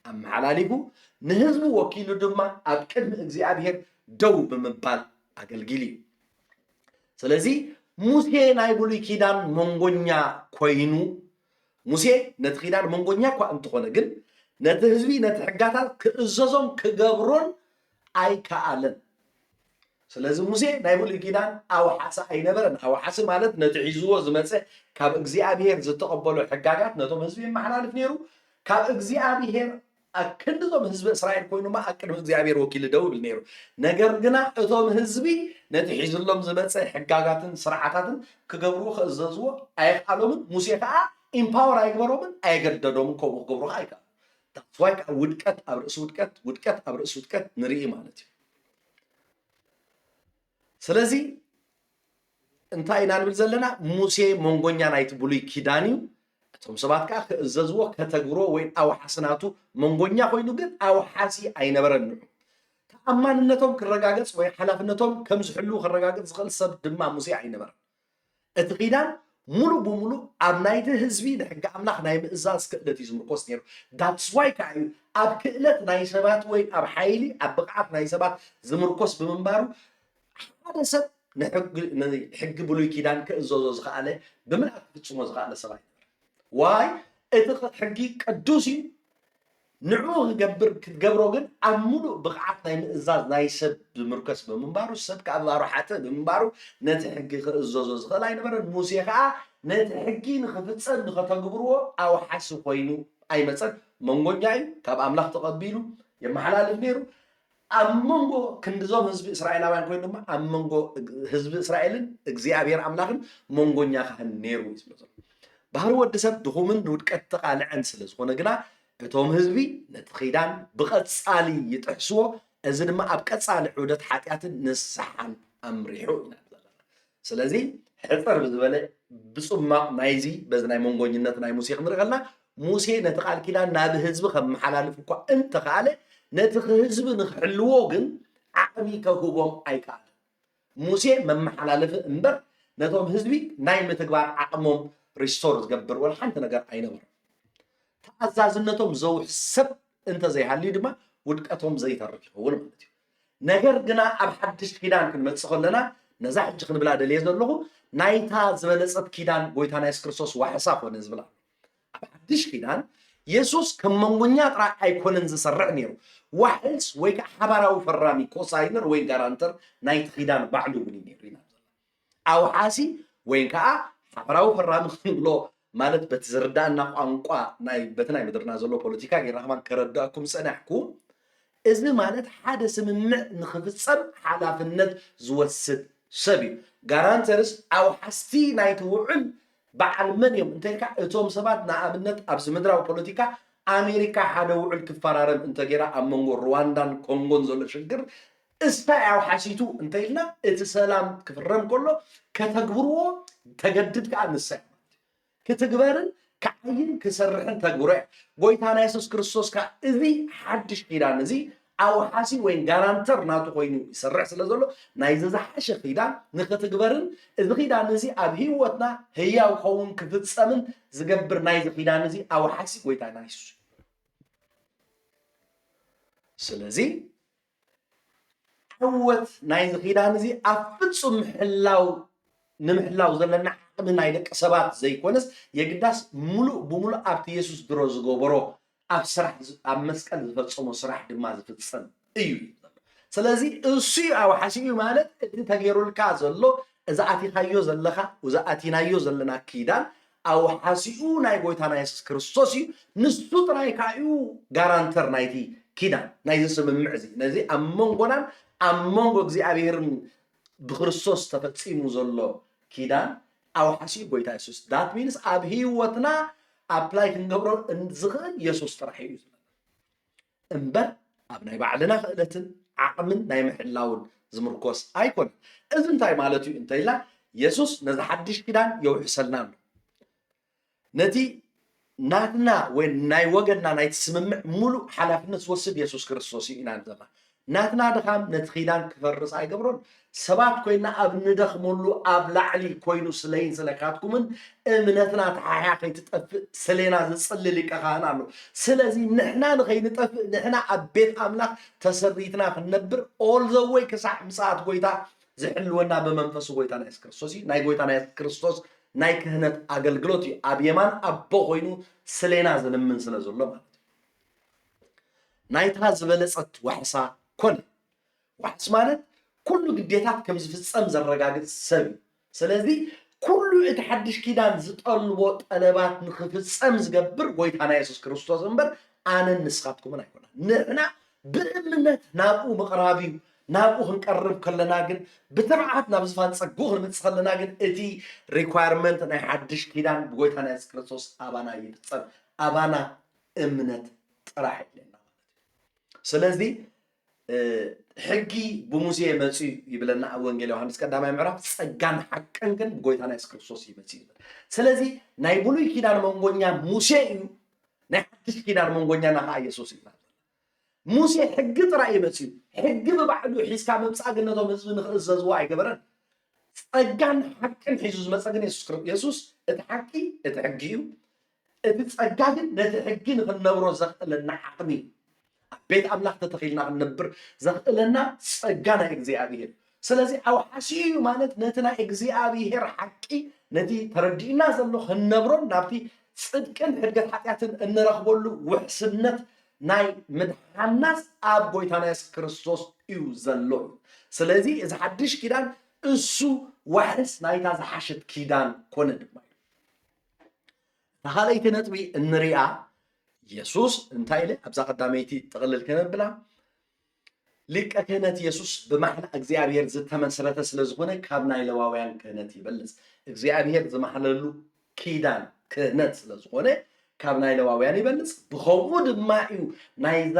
ኣመሓላሊፉ፣ ንህዝቢ ወኪሉ ድማ ኣብ ቅድሚ እግዚኣብሔር ደው ብምባል ኣገልጊሉ እዩ። ስለዚ ሙሴ ናይ ብሉይ ኪዳን መንጎኛ ኮይኑ፣ ሙሴ ነቲ ኪዳን መንጎኛ እኳ እንተኾነ ግን፣ ነቲ ህዝቢ ነቲ ሕጋታት ክእዘዞን ክገብሮን ኣይከኣለን። ስለዚ ሙሴ ናይ ብሉይ ኪዳን ኣውሓሲ ኣይነበረን። ኣውሓሲ ማለት ነቲ ሒዝዎ ዝመጸ ካብ እግዚኣብሔር ዝተቐበሎ ሕጋጋት ነቶም ህዝቢ የመሓላልፍ ነይሩ። ካብ እግዚኣብሔር ኣብ ክንድዞም ህዝቢ እስራኤል ኮይኑ ድማ ኣብ ቅድሚ እግዚኣብሔር ወኪሉ ደው ይብል ነይሩ። ነገር ግና እቶም ህዝቢ ነቲ ሒዝሎም ዝመጸ ሕጋጋትን ስርዓታትን ክገብርዎ ክእዘዝዎ ኣይከኣሎምን። ሙሴ ከዓ ኢምፓወር ኣይግበሮምን፣ ኣየገደዶምን ከምኡ ክገብሩ ከዓ ኣይከኣሉ። ታስዋይ ከዓ ውድቀት ኣብ ርእሲ ውድቀት፣ ውድቀት ኣብ ርእሲ ውድቀት ንርኢ ማለት እዩ። ስለዚ እንታይ ኢና ንብል ዘለና? ሙሴ መንጎኛ ናይቲ ብሉይ ኪዳን እዩ። እቶም ሰባት ከዓ ክእዘዝዎ፣ ከተግብሮ ወይ ኣውሓሲ ናቱ መንጎኛ ኮይኑ ግን ኣውሓሲ ኣይነበረን። ንዑ ተኣማንነቶም ክረጋገጽ ወይ ሓላፍነቶም ከም ዝሕልዉ ክረጋገጽ ዝኽእል ሰብ ድማ ሙሴ ኣይነበረን። እቲ ኪዳን ሙሉ ብሙሉ ኣብ ናይቲ ህዝቢ ንሕጊ ኣምላኽ ናይ ምእዛዝ ክእለት እዩ ዝምርኮስ ነይሩ። ዳትስ ዋይ ከዓ እዩ ኣብ ክእለት ናይ ሰባት ወይ ኣብ ሓይሊ ኣብ ብቕዓት ናይ ሰባት ዝምርኮስ ብምንባሩ ሓደ ሰብ ንሕጊ ብሉይ ኪዳን ክእዘዞ ዝኸኣለ ብምልኣት ክፍጽሞ ዝኸኣለ ሰብ ኣይነበረ። ዋይ እቲ ሕጊ ቅዱስ እዩ። ንዕኡ ክገብር ክትገብሮ ግን ኣብ ሙሉእ ብቕዓት ናይ ምእዛዝ ናይ ሰብ ብምርከስ ብምንባሩ ሰብ ከዓ ባሩ ሓጥእ ብምንባሩ ነቲ ሕጊ ክእዘዞ ዝኽእል ኣይነበረን። ሙሴ ከዓ ነቲ ሕጊ ንኽፍጸም ንኸተግብርዎ ኣውሓሲ ኮይኑ ኣይመጸን። መንጎኛ እዩ፣ ካብ ኣምላኽ ተቐቢሉ የመሓላልፍ ነይሩ። ኣብ መንጎ ክንድዞም ህዝቢ እስራኤላውያን ኮይኑ ድማ ኣብ መንጎ ህዝቢ እስራኤልን እግዚኣብሔር ኣምላኽን መንጎኛ ካህን ነይሩ እዩ ዝብሎ ዘሎ። ባህሪ ወዲ ሰብ ድኹምን ንውድቀት ተቓልዐን ስለ ዝኾነ ግና እቶም ህዝቢ ነቲ ኺዳን ብቐጻሊ ይጥሕስዎ። እዚ ድማ ኣብ ቀጻሊ ዑደት ሓጢኣትን ንስሓን ኣምሪሑ ኢና ዘለና። ስለዚ ሕጽር ብዝበለ ብጽማቕ ናይዚ በዚ ናይ መንጎኝነት ናይ ሙሴ ክንርኢ ከለና ሙሴ ነቲ ቃል ኪዳን ናብ ህዝቢ ከመሓላልፍ እኳ እንተኸኣለ ነቲ ህዝቢ ንክሕልዎ ግን ዓቕሚ ከህቦም ኣይከኣለን። ሙሴ መመሓላለፊ እምበር ነቶም ህዝቢ ናይ ምትግባር ዓቕሞም ሪስቶር ዝገብር ወላ ሓንቲ ነገር ኣይነበሮም። ተኣዛዝነቶም ዘውሕስ ሰብ እንተዘይሃልዩ ድማ ውድቀቶም ዘይተርፍ ይኸውን ማለት እዩ። ነገር ግና ኣብ ሓድሽ ኪዳን ክንመጽእ ከለና ነዛ ሕጂ ክንብላ ደልየ ዘለኹ ናይታ ዝበለጸት ኪዳን ጎይታና የሱስ ክርስቶስ ዋሕሳ ኮነ ዝብላ። ኣብ ሓድሽ ኪዳን የሱስ ከም መንጎኛ ጥራይ ኣይኮነን ዝሰርዕ ነይሩ። ዋሕስ ወይ ከዓ ሓባራዊ ፈራሚ ኮሳይነር ወይ ጋራንተር ናይቲ ኪዳን ባዕሉ እውን እዩ ነይሩ ኢና። ኣውሓሲ ወይ ከዓ ሓባራዊ ፈራሚ ክንብሎ ማለት በቲ ዝርዳእና ቋንቋ ናይ በቲ ናይ ምድርና ዘሎ ፖለቲካ ጌርና ከማን ከረዳእኩም ዝጸናሕኩ እዚ ማለት ሓደ ስምምዕ ንክፍጸም ሓላፍነት ዝወስድ ሰብ እዩ። ጋራንተርስ ኣውሓስቲ ናይቲ ውዕል በዓል መን እዮም እንተልካ እቶም ሰባት ንኣብነት ኣብዚ ምድራዊ ፖለቲካ ኣሜሪካ ሓደ ውዕል ክፈራረም እንተገይራ ኣብ መንጎ ሩዋንዳን ኮንጎን ዘሎ ሽግር እስታይ ኣውሓሲቱ እንተኢልና እቲ ሰላም ክፍረም ከሎ ከተግብርዎ ተገድድ ከዓ ንሳ እያ ማለት እዩ። ክትግበርን ክዓይን ክሰርሕን ተግብሮ እያ። ጎይታና የሱስ ክርስቶስ ከኣ እዚ ሓድሽ ኪዳን እዚ ኣውሓሲ ወይ ጋራንተር ናቱ ኮይኑ ይሰርሕ ስለ ዘሎ፣ ናይዚ ዝሓሸ ኪዳን ንኽትግበርን እዚ ኪዳን እዚ ኣብ ህይወትና ህያው ክኸውን ክፍጸምን ዝገብር ናይዚ ኪዳን እዚ ኣውሓሲ ጎይታና የሱስ እዩ። ስለዚ ዓወት ናይዚ ኪዳን እዚ ኣብ ፍጹም ምሕላው ንምሕላው ዘለና ዓቕሚ ናይ ደቂ ሰባት ዘይኮነስ የግዳስ ምሉእ ብምሉእ ኣብቲ የሱስ ድሮ ዝገበሮ ኣብ ስራሕ ዝ- ኣብ መስቀል ዝፈጸሞ ስራሕ ድማ ዝፍጸም እዩ። ስለዚ እሱ እዩ ኣውሓሲኡ ማለት እቲ ተገይሩልካ ዘሎ እዚ ኣቲኻዮ ዘለኻ እዚ ኣቲናዮ ዘለና ኪዳን ኣውሓሲኡ ናይ ጎይታና የሱስ ክርስቶስ እዩ። ንሱ ጥራይ ከዓ እዩ ጋራንተር ናይቲ ኪዳን ናይዚ ስምምዕ እዚ ነዚ ኣብ መንጎናን ኣብ መንጎ እግዚኣብሔርን ብክርስቶስ ተፈጺሙ ዘሎ ኪዳን ኣውሓሲኡ ጎይታ የሱስ። That means ኣብ ህይወትና ኣፕላይ ክንገብሮ ዝኽእል የሱስ ጥራሕ እዩ ዝብል እምበር ኣብ ናይ ባዕልና ክእለትን ዓቕምን ናይ ምሕላውን ዝምርኮስ ኣይኮነን። እዚ እንታይ ማለት እዩ እንተኢልና የሱስ ነዚ ሓድሽ ኪዳን የውሕሰልና ኣሎ። ነቲ ናትና ወይ ናይ ወገንና ናይቲ ስምምዕ ሙሉእ ሓላፍነት ዝወስድ የሱስ ክርስቶስ እዩ ኢና ንዘማ ናትና ድኻም ነቲ ኪዳን ክፈርስ ኣይገብሮን። ሰባት ኮይና ኣብ ንደኽመሉ ኣብ ላዕሊ ኮይኑ ስለይን ስለካትኩምን እምነትና ተሓያ ከይትጠፍእ ስሌና ዝጽሊ ሊቀ ካህን ኣሎ። ስለዚ ንሕና ንኸይንጠፍእ ንሕና ኣብ ቤት ኣምላኽ ተሰሪትና ክንነብር all the way ክሳዕ ምጽኣት ጎይታ ዝሕልወና ብመንፈሱ ጎይታና የሱስ ክርስቶስ እዩ። ናይ ጎይታና የሱስ ክርስቶስ ናይ ክህነት ኣገልግሎት እዩ። ኣብ የማን ኣቦ ኮይኑ ስሌና ዝልምን ስለ ዘሎ ማለት እዩ። ናይታ ዝበለጸት ዋሕሳ ኮነ። ዋሕስ ማለት ኩሉ ግዴታት ከም ዝፍጸም ዘረጋግጽ ሰብ እዩ። ስለዚ ኩሉ እቲ ሓድሽ ኪዳን ዝጠልቦ ጠለባት ንኽፍጸም ዝገብር ጎይታና የሱስ ክርስቶስ እምበር ኣነን ንስኻትኩምን ኣይኮና። ንሕና ብእምነት ናብኡ ምቕራብ እዩ። ናብኡ ክንቀርብ ከለና ግን ብትብዓት ናብ ዝፋን ጸግኡ ክንመጽእ ከለና ግን እቲ ሪኳርመንት ናይ ሓድሽ ኪዳን ብጎይታና የሱስ ክርስቶስ ኣባና ይፍጸም። ኣባና እምነት ጥራሕ የለና ማለት እዩ። ስለዚ ሕጊ ብሙሴ መፅዩ ይብለና ኣብ ወንጌል ዮሃንስ ቀዳማይ ምዕራፍ ጸጋን ሓቅን ግን ብጎይታና የሱስ ክርስቶስ እዩ መፅዩ ይብል። ስለዚ ናይ ብሉይ ኪዳን መንጎኛ ሙሴ እዩ። ናይ ሓድሽ ኪዳን መንጎኛና ከዓ የሱስ እዩ። ሙሴ ሕጊ ጥራይ እዩ መፅዩ። ሕጊ ብባዕሉ ሒዝካ ምምፃእ ግን ነቶም ህዝቢ ንክእዘዝዎ ኣይገበረን። ጸጋን ሓቅን ሒዙ ዝመጸ ግን የሱስ ክርስቶስ። የሱስ እቲ ሓቂ እቲ ሕጊ እዩ። እቲ ጸጋ ግን ነቲ ሕጊ ንክንነብሮ ዘኽእለና ዓቕሚ እዩ። ኣብ ቤት ኣምላኽ ተተኺልና ክንነብር ዘኽእለና ጸጋ ናይ እግዚኣብሔር። ስለዚ ኣውሓሲኡ እዩ ማለት ነቲ ናይ እግዚኣብሔር ሓቂ ነቲ ተረዲእና ዘሎ ክንነብሮን ናብቲ ጽድቅን ሕድገት ሓጢኣትን እንረኽበሉ ውሕስነት ናይ ምድሓናስ ኣብ ጎይታና የሱስ ክርስቶስ እዩ ዘሎ። ስለዚ እዚ ሓድሽ ኪዳን እሱ ዋሕስ ናይታ ዝሓሸት ኪዳን ኮነ ድማ እዩ። እታ ካልኣይቲ ነጥቢ እንሪኣ የሱስ እንታይ ኢለ ኣብዛ ቀዳመይቲ ጥቕልል ከነብላ ሊቀ ክህነት የሱስ ብማሕላ እግዚኣብሔር ዝተመስረተ ስለ ዝኾነ ካብ ናይ ለዋውያን ክህነት ይበልጽ። እግዚኣብሔር ዝማሕለሉ ኪዳን ክህነት ስለ ዝኾነ ካብ ናይ ለዋውያን ይበልጽ። ብኸምኡ ድማ እዩ ናይዛ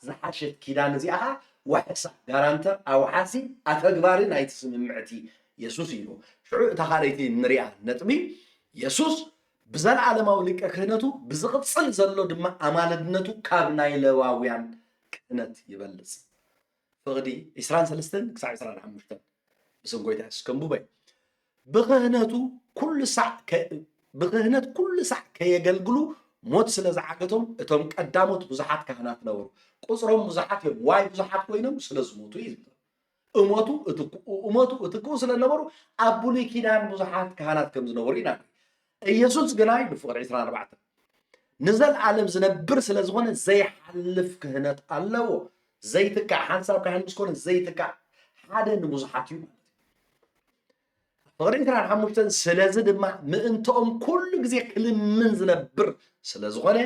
ዝሓሸት ኪዳን እዚኣ ኸዓ ዋሕሳ ጋራንተር ኣውሓሲ ኣተግባሪ ናይቲ ስምምዕቲ የሱስ እዩ። ሽዑ እታ ካልኣይቲ ንሪኣ ነጥቢ የሱስ ብዘለዓለማዊ ሊቀ ክህነቱ ብዝቕጽል ዘሎ ድማ ኣማልድነቱ ካብ ናይ ለዋውያን ክህነት ይበልጽ። ፍቕዲ ዕስራን ሰለስተን ክሳዕ ዕስራን ሓሙሽተን ብስም ጎይታ የሱስ ከንብቦ እየ። ብክህነቱ ኩሉ ሳዕ ከ- ብክህነት ኩሉ ሳዕ ከየገልግሉ ሞት ስለ ዝዓገቶም እቶም ቀዳሞት ብዙሓት ካህናት ነበሩ። ቁፅሮም ብዙሓት እዮም። ዋይ ብዙሓት ኮይኖም ስለ ዝሞቱ እዩ ዝብል። እሞቱ እትክኡ እሞቱ እትክኡ ስለ ነበሩ ኣብ ብሉይ ኪዳን ብዙሓት ካህናት ከም ዝነበሩ ኢና። ኢየሱስ ግናይ ብፍቕሪ ዕስራን ኣርባዕተን ንዘለዓለም ዝነብር ስለ ዝኾነ ዘይሓልፍ ክህነት ኣለዎ። ዘይትካእ ሓንሳብ ካህን ምስ ኮነ ዘይትካእ ሓደ ንብዙሓት እዩ ማለት እዩ። ፍቕሪ ዕስራን ሓሙሽተን ስለዚ ድማ ምእንትኦም ኩሉ ግዜ ክልምን ዝነብር ስለ ዝኾነ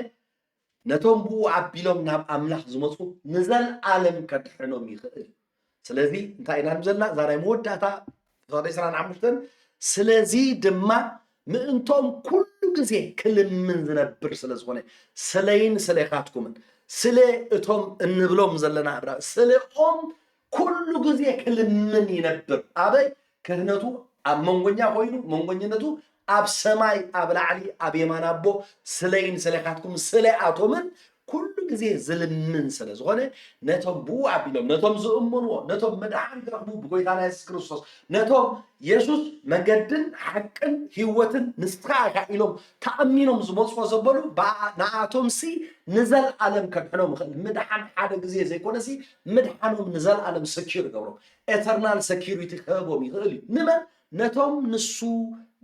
ነቶም ብኡ ኣቢሎም ናብ ኣምላኽ ዝመፁ ንዘለዓለም ከድሕኖም ይኽእል። ስለዚ እንታይ ኢና ንብል ዘለና እዛ ናይ መወዳእታ ፍቕዲ ዕስራን ሓሙሽተን ስለዚ ድማ ምእንቶም ኩሉ ግዜ ክልምን ዝነብር ስለ ዝኾነ ስለይን ስለይኻትኩምን ስለ እቶም እንብሎም ዘለና ኣብራ ስለኦም ኩሉ ግዜ ክልምን ይነብር ኣበይ ክህነቱ ኣብ መንጎኛ ኮይኑ መንጎኝነቱ ኣብ ሰማይ ኣብ ላዕሊ ኣብ የማን ኣቦ ስለይን ስለኻትኩም ስለኣቶምን ኩሉ ግዜ ዝልምን ስለ ዝኾነ፣ ነቶም ብኡ ኣቢሎም ነቶም ዝእምንዎ፣ ነቶም መድሓን ክረኽቡ ብጎይታና የሱስ ክርስቶስ፣ ነቶም የሱስ መገድን ሓቅን ህይወትን ንስኻ ኢኻ ኢሎም ተኣሚኖም ዝመፅዎ ዘበሉ ንኣቶምሲ ንዘለኣለም ከድሕኖም ይኽእል። ምድሓን ሓደ ግዜ ዘይኮነሲ ምድሓኖም ንዘለኣለም ሰኪር ይገብሮም። ኤተርናል ሰኪሪቲ ክህቦም ይኽእል እዩ። ንመን? ነቶም ንሱ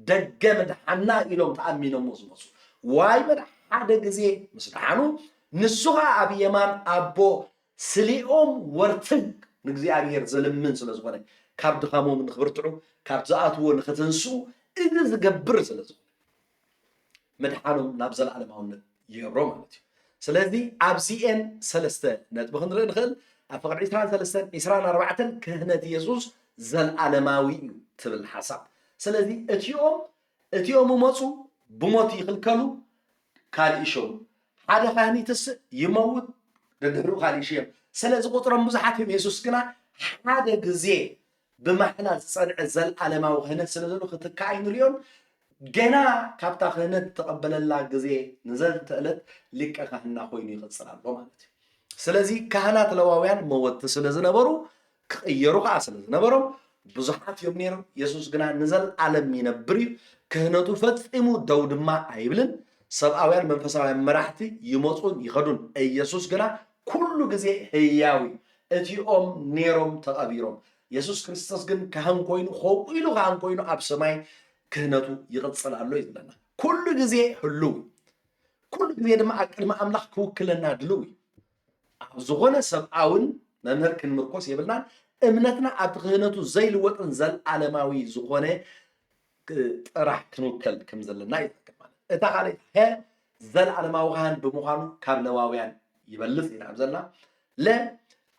ደገ ምድሓና ኢሎም ተኣሚኖሞ ዝመፁ። ዋይ መን ሓደ ግዜ ምስ ደሓኑ ንሱ ኸዓ ኣብ የማን ኣቦ ስሊኦም ወርትግ ንእግዚኣብሔር ዘልምን ስለ ዝኾነ ካብ ድኻሞም ንክብርትዑ ካብ ዝኣትዎ ንክትንስኡ እዚ ዝገብር ስለ ዝኾነ ምድሓኖም ናብ ዘለኣለማውነት ይገብሮ ማለት እዩ። ስለዚ ኣብዚኤን ሰለስተ ነጥቢ ክንርኢ ንኽእል። ኣብ ፍቕዲ ዕስራን ሰለስተን ዕስራን ኣርባዕተን ክህነት የሱስ ዘለኣለማዊ እዩ ትብል ሓሳብ። ስለዚ እቲኦም እቲኦም ይመፁ ብሞት ይኽልከሉ ካልእ ይሸሙ። ሓደ ካህን ይትስእ ይመውት ደድሕሩ ካልእ ይሽየም። ስለዚ ቁፅሮም ብዙሓት እዮም። የሱስ ግና ሓደ ግዜ ብማሕላ ዝፀንዐ ዘለኣለማዊ ክህነት ስለ ዘሎ ክትካእ ኣይንሪኦን። ገና ካብታ ክህነት ዝተቐበለላ ግዜ ንዘንተ ዕለት ሊቀ ካህንና ኮይኑ ይቕፅል ኣሎ ማለት እዩ። ስለዚ ካህናት ለዋውያን መወቲ ስለ ዝነበሩ ክቕየሩ ከዓ ስለ ዝነበሮም ብዙሓት እዮም ነይሮም። የሱስ ግና ንዘለኣለም ይነብር እዩ። ክህነቱ ፈጺሙ ደው ድማ ኣይብልን። ሰብኣውያን መንፈሳውያን መራሕቲ ይመጹን ይኸዱን። ኢየሱስ ግና ኩሉ ግዜ ህያው እዩ። እቲኦም ነይሮም ተቐቢሮም። የሱስ ክርስቶስ ግን ካህን ኮይኑ ከምኡ ኢሉ ካህን ኮይኑ ኣብ ሰማይ ክህነቱ ይቕጽል ኣሎ እዩ ዝብለና። ኩሉ ግዜ ህሉው እዩ። ኩሉ ግዜ ድማ ኣብ ቅድሚ ኣምላኽ ክውክለና ድሉው እዩ። ኣብ ዝኾነ ሰብኣውን መምህር ክንምርኮስ የብልናን። እምነትና ኣብቲ ክህነቱ ዘይልወጥን ዘለኣለማዊ ዝኾነ ጥራሕ ክንውከል ከም ዘለና እዩ ዝሕብር ማለት እዩ። እታ ካልኣይቲ ሀ ዘለኣለማዊ ካህን ብምዃኑ ካብ ለዋውያን ይበልጽ ኢና ኣብ ዘለና ለ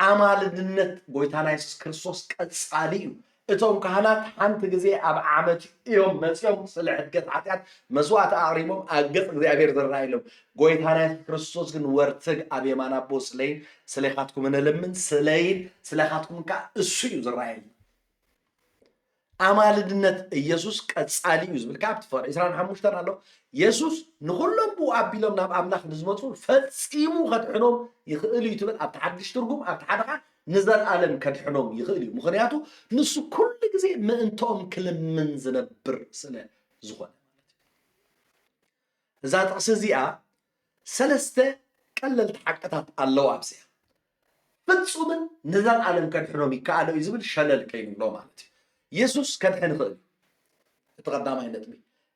ኣማልድነት ጎይታና የሱስ ክርስቶስ ቀጻሊ እዩ። እቶም ካህናት ሓንቲ ግዜ ኣብ ዓመት እዮም መጺኦም ስለ ሕድገት ሓጢኣት መስዋእቲ ኣቕሪቦም ኣብ ገጽ እግዚኣብሔር ዝረኣየሎም። ጎይታና የሱስ ክርስቶስ ግን ወርትግ ኣብ የማን ኣቦ ስለይን ስለኻትኩም ንልምን ስለይን ስለኻትኩም ከኣ እሱ እዩ ዝረኣየሉ። ኣማልድነት ኢየሱስ ቀጻሊ እዩ ዝብል ከኣ ኣብቲ ፍቕዲ ዕስራን ሓሙሽተን ኣሎ። የሱስ ንኹሎም ብኡ ኣቢሎም ናብ ኣምላኽ ንዝመጹ ፈጺሙ ከድሕኖም ይኽእል እዩ ትብል ኣብቲ ሓድሽ ትርጉም፣ ኣብቲ ሓደ ከኣ ንዘለኣለም ከድሕኖም ይኽእል እዩ። ምኽንያቱ ንሱ ኩሉ ግዜ ምእንትኦም ክልምን ዝነብር ስለ ዝኾነ ማለት እዩ። እዛ ጥቕሲ እዚኣ ሰለስተ ቀለልቲ ሓቅታት ኣለዋ ኣብዚኣ። ፍጹምን ንዘለኣለም ከድሕኖም ይከኣሎ እዩ ዝብል ሸለል ከይንብሎ ማለት እዩ። የሱስ ከድሕን ይኽእል እዩ። እቲ ቀዳማይ ነጥቢ።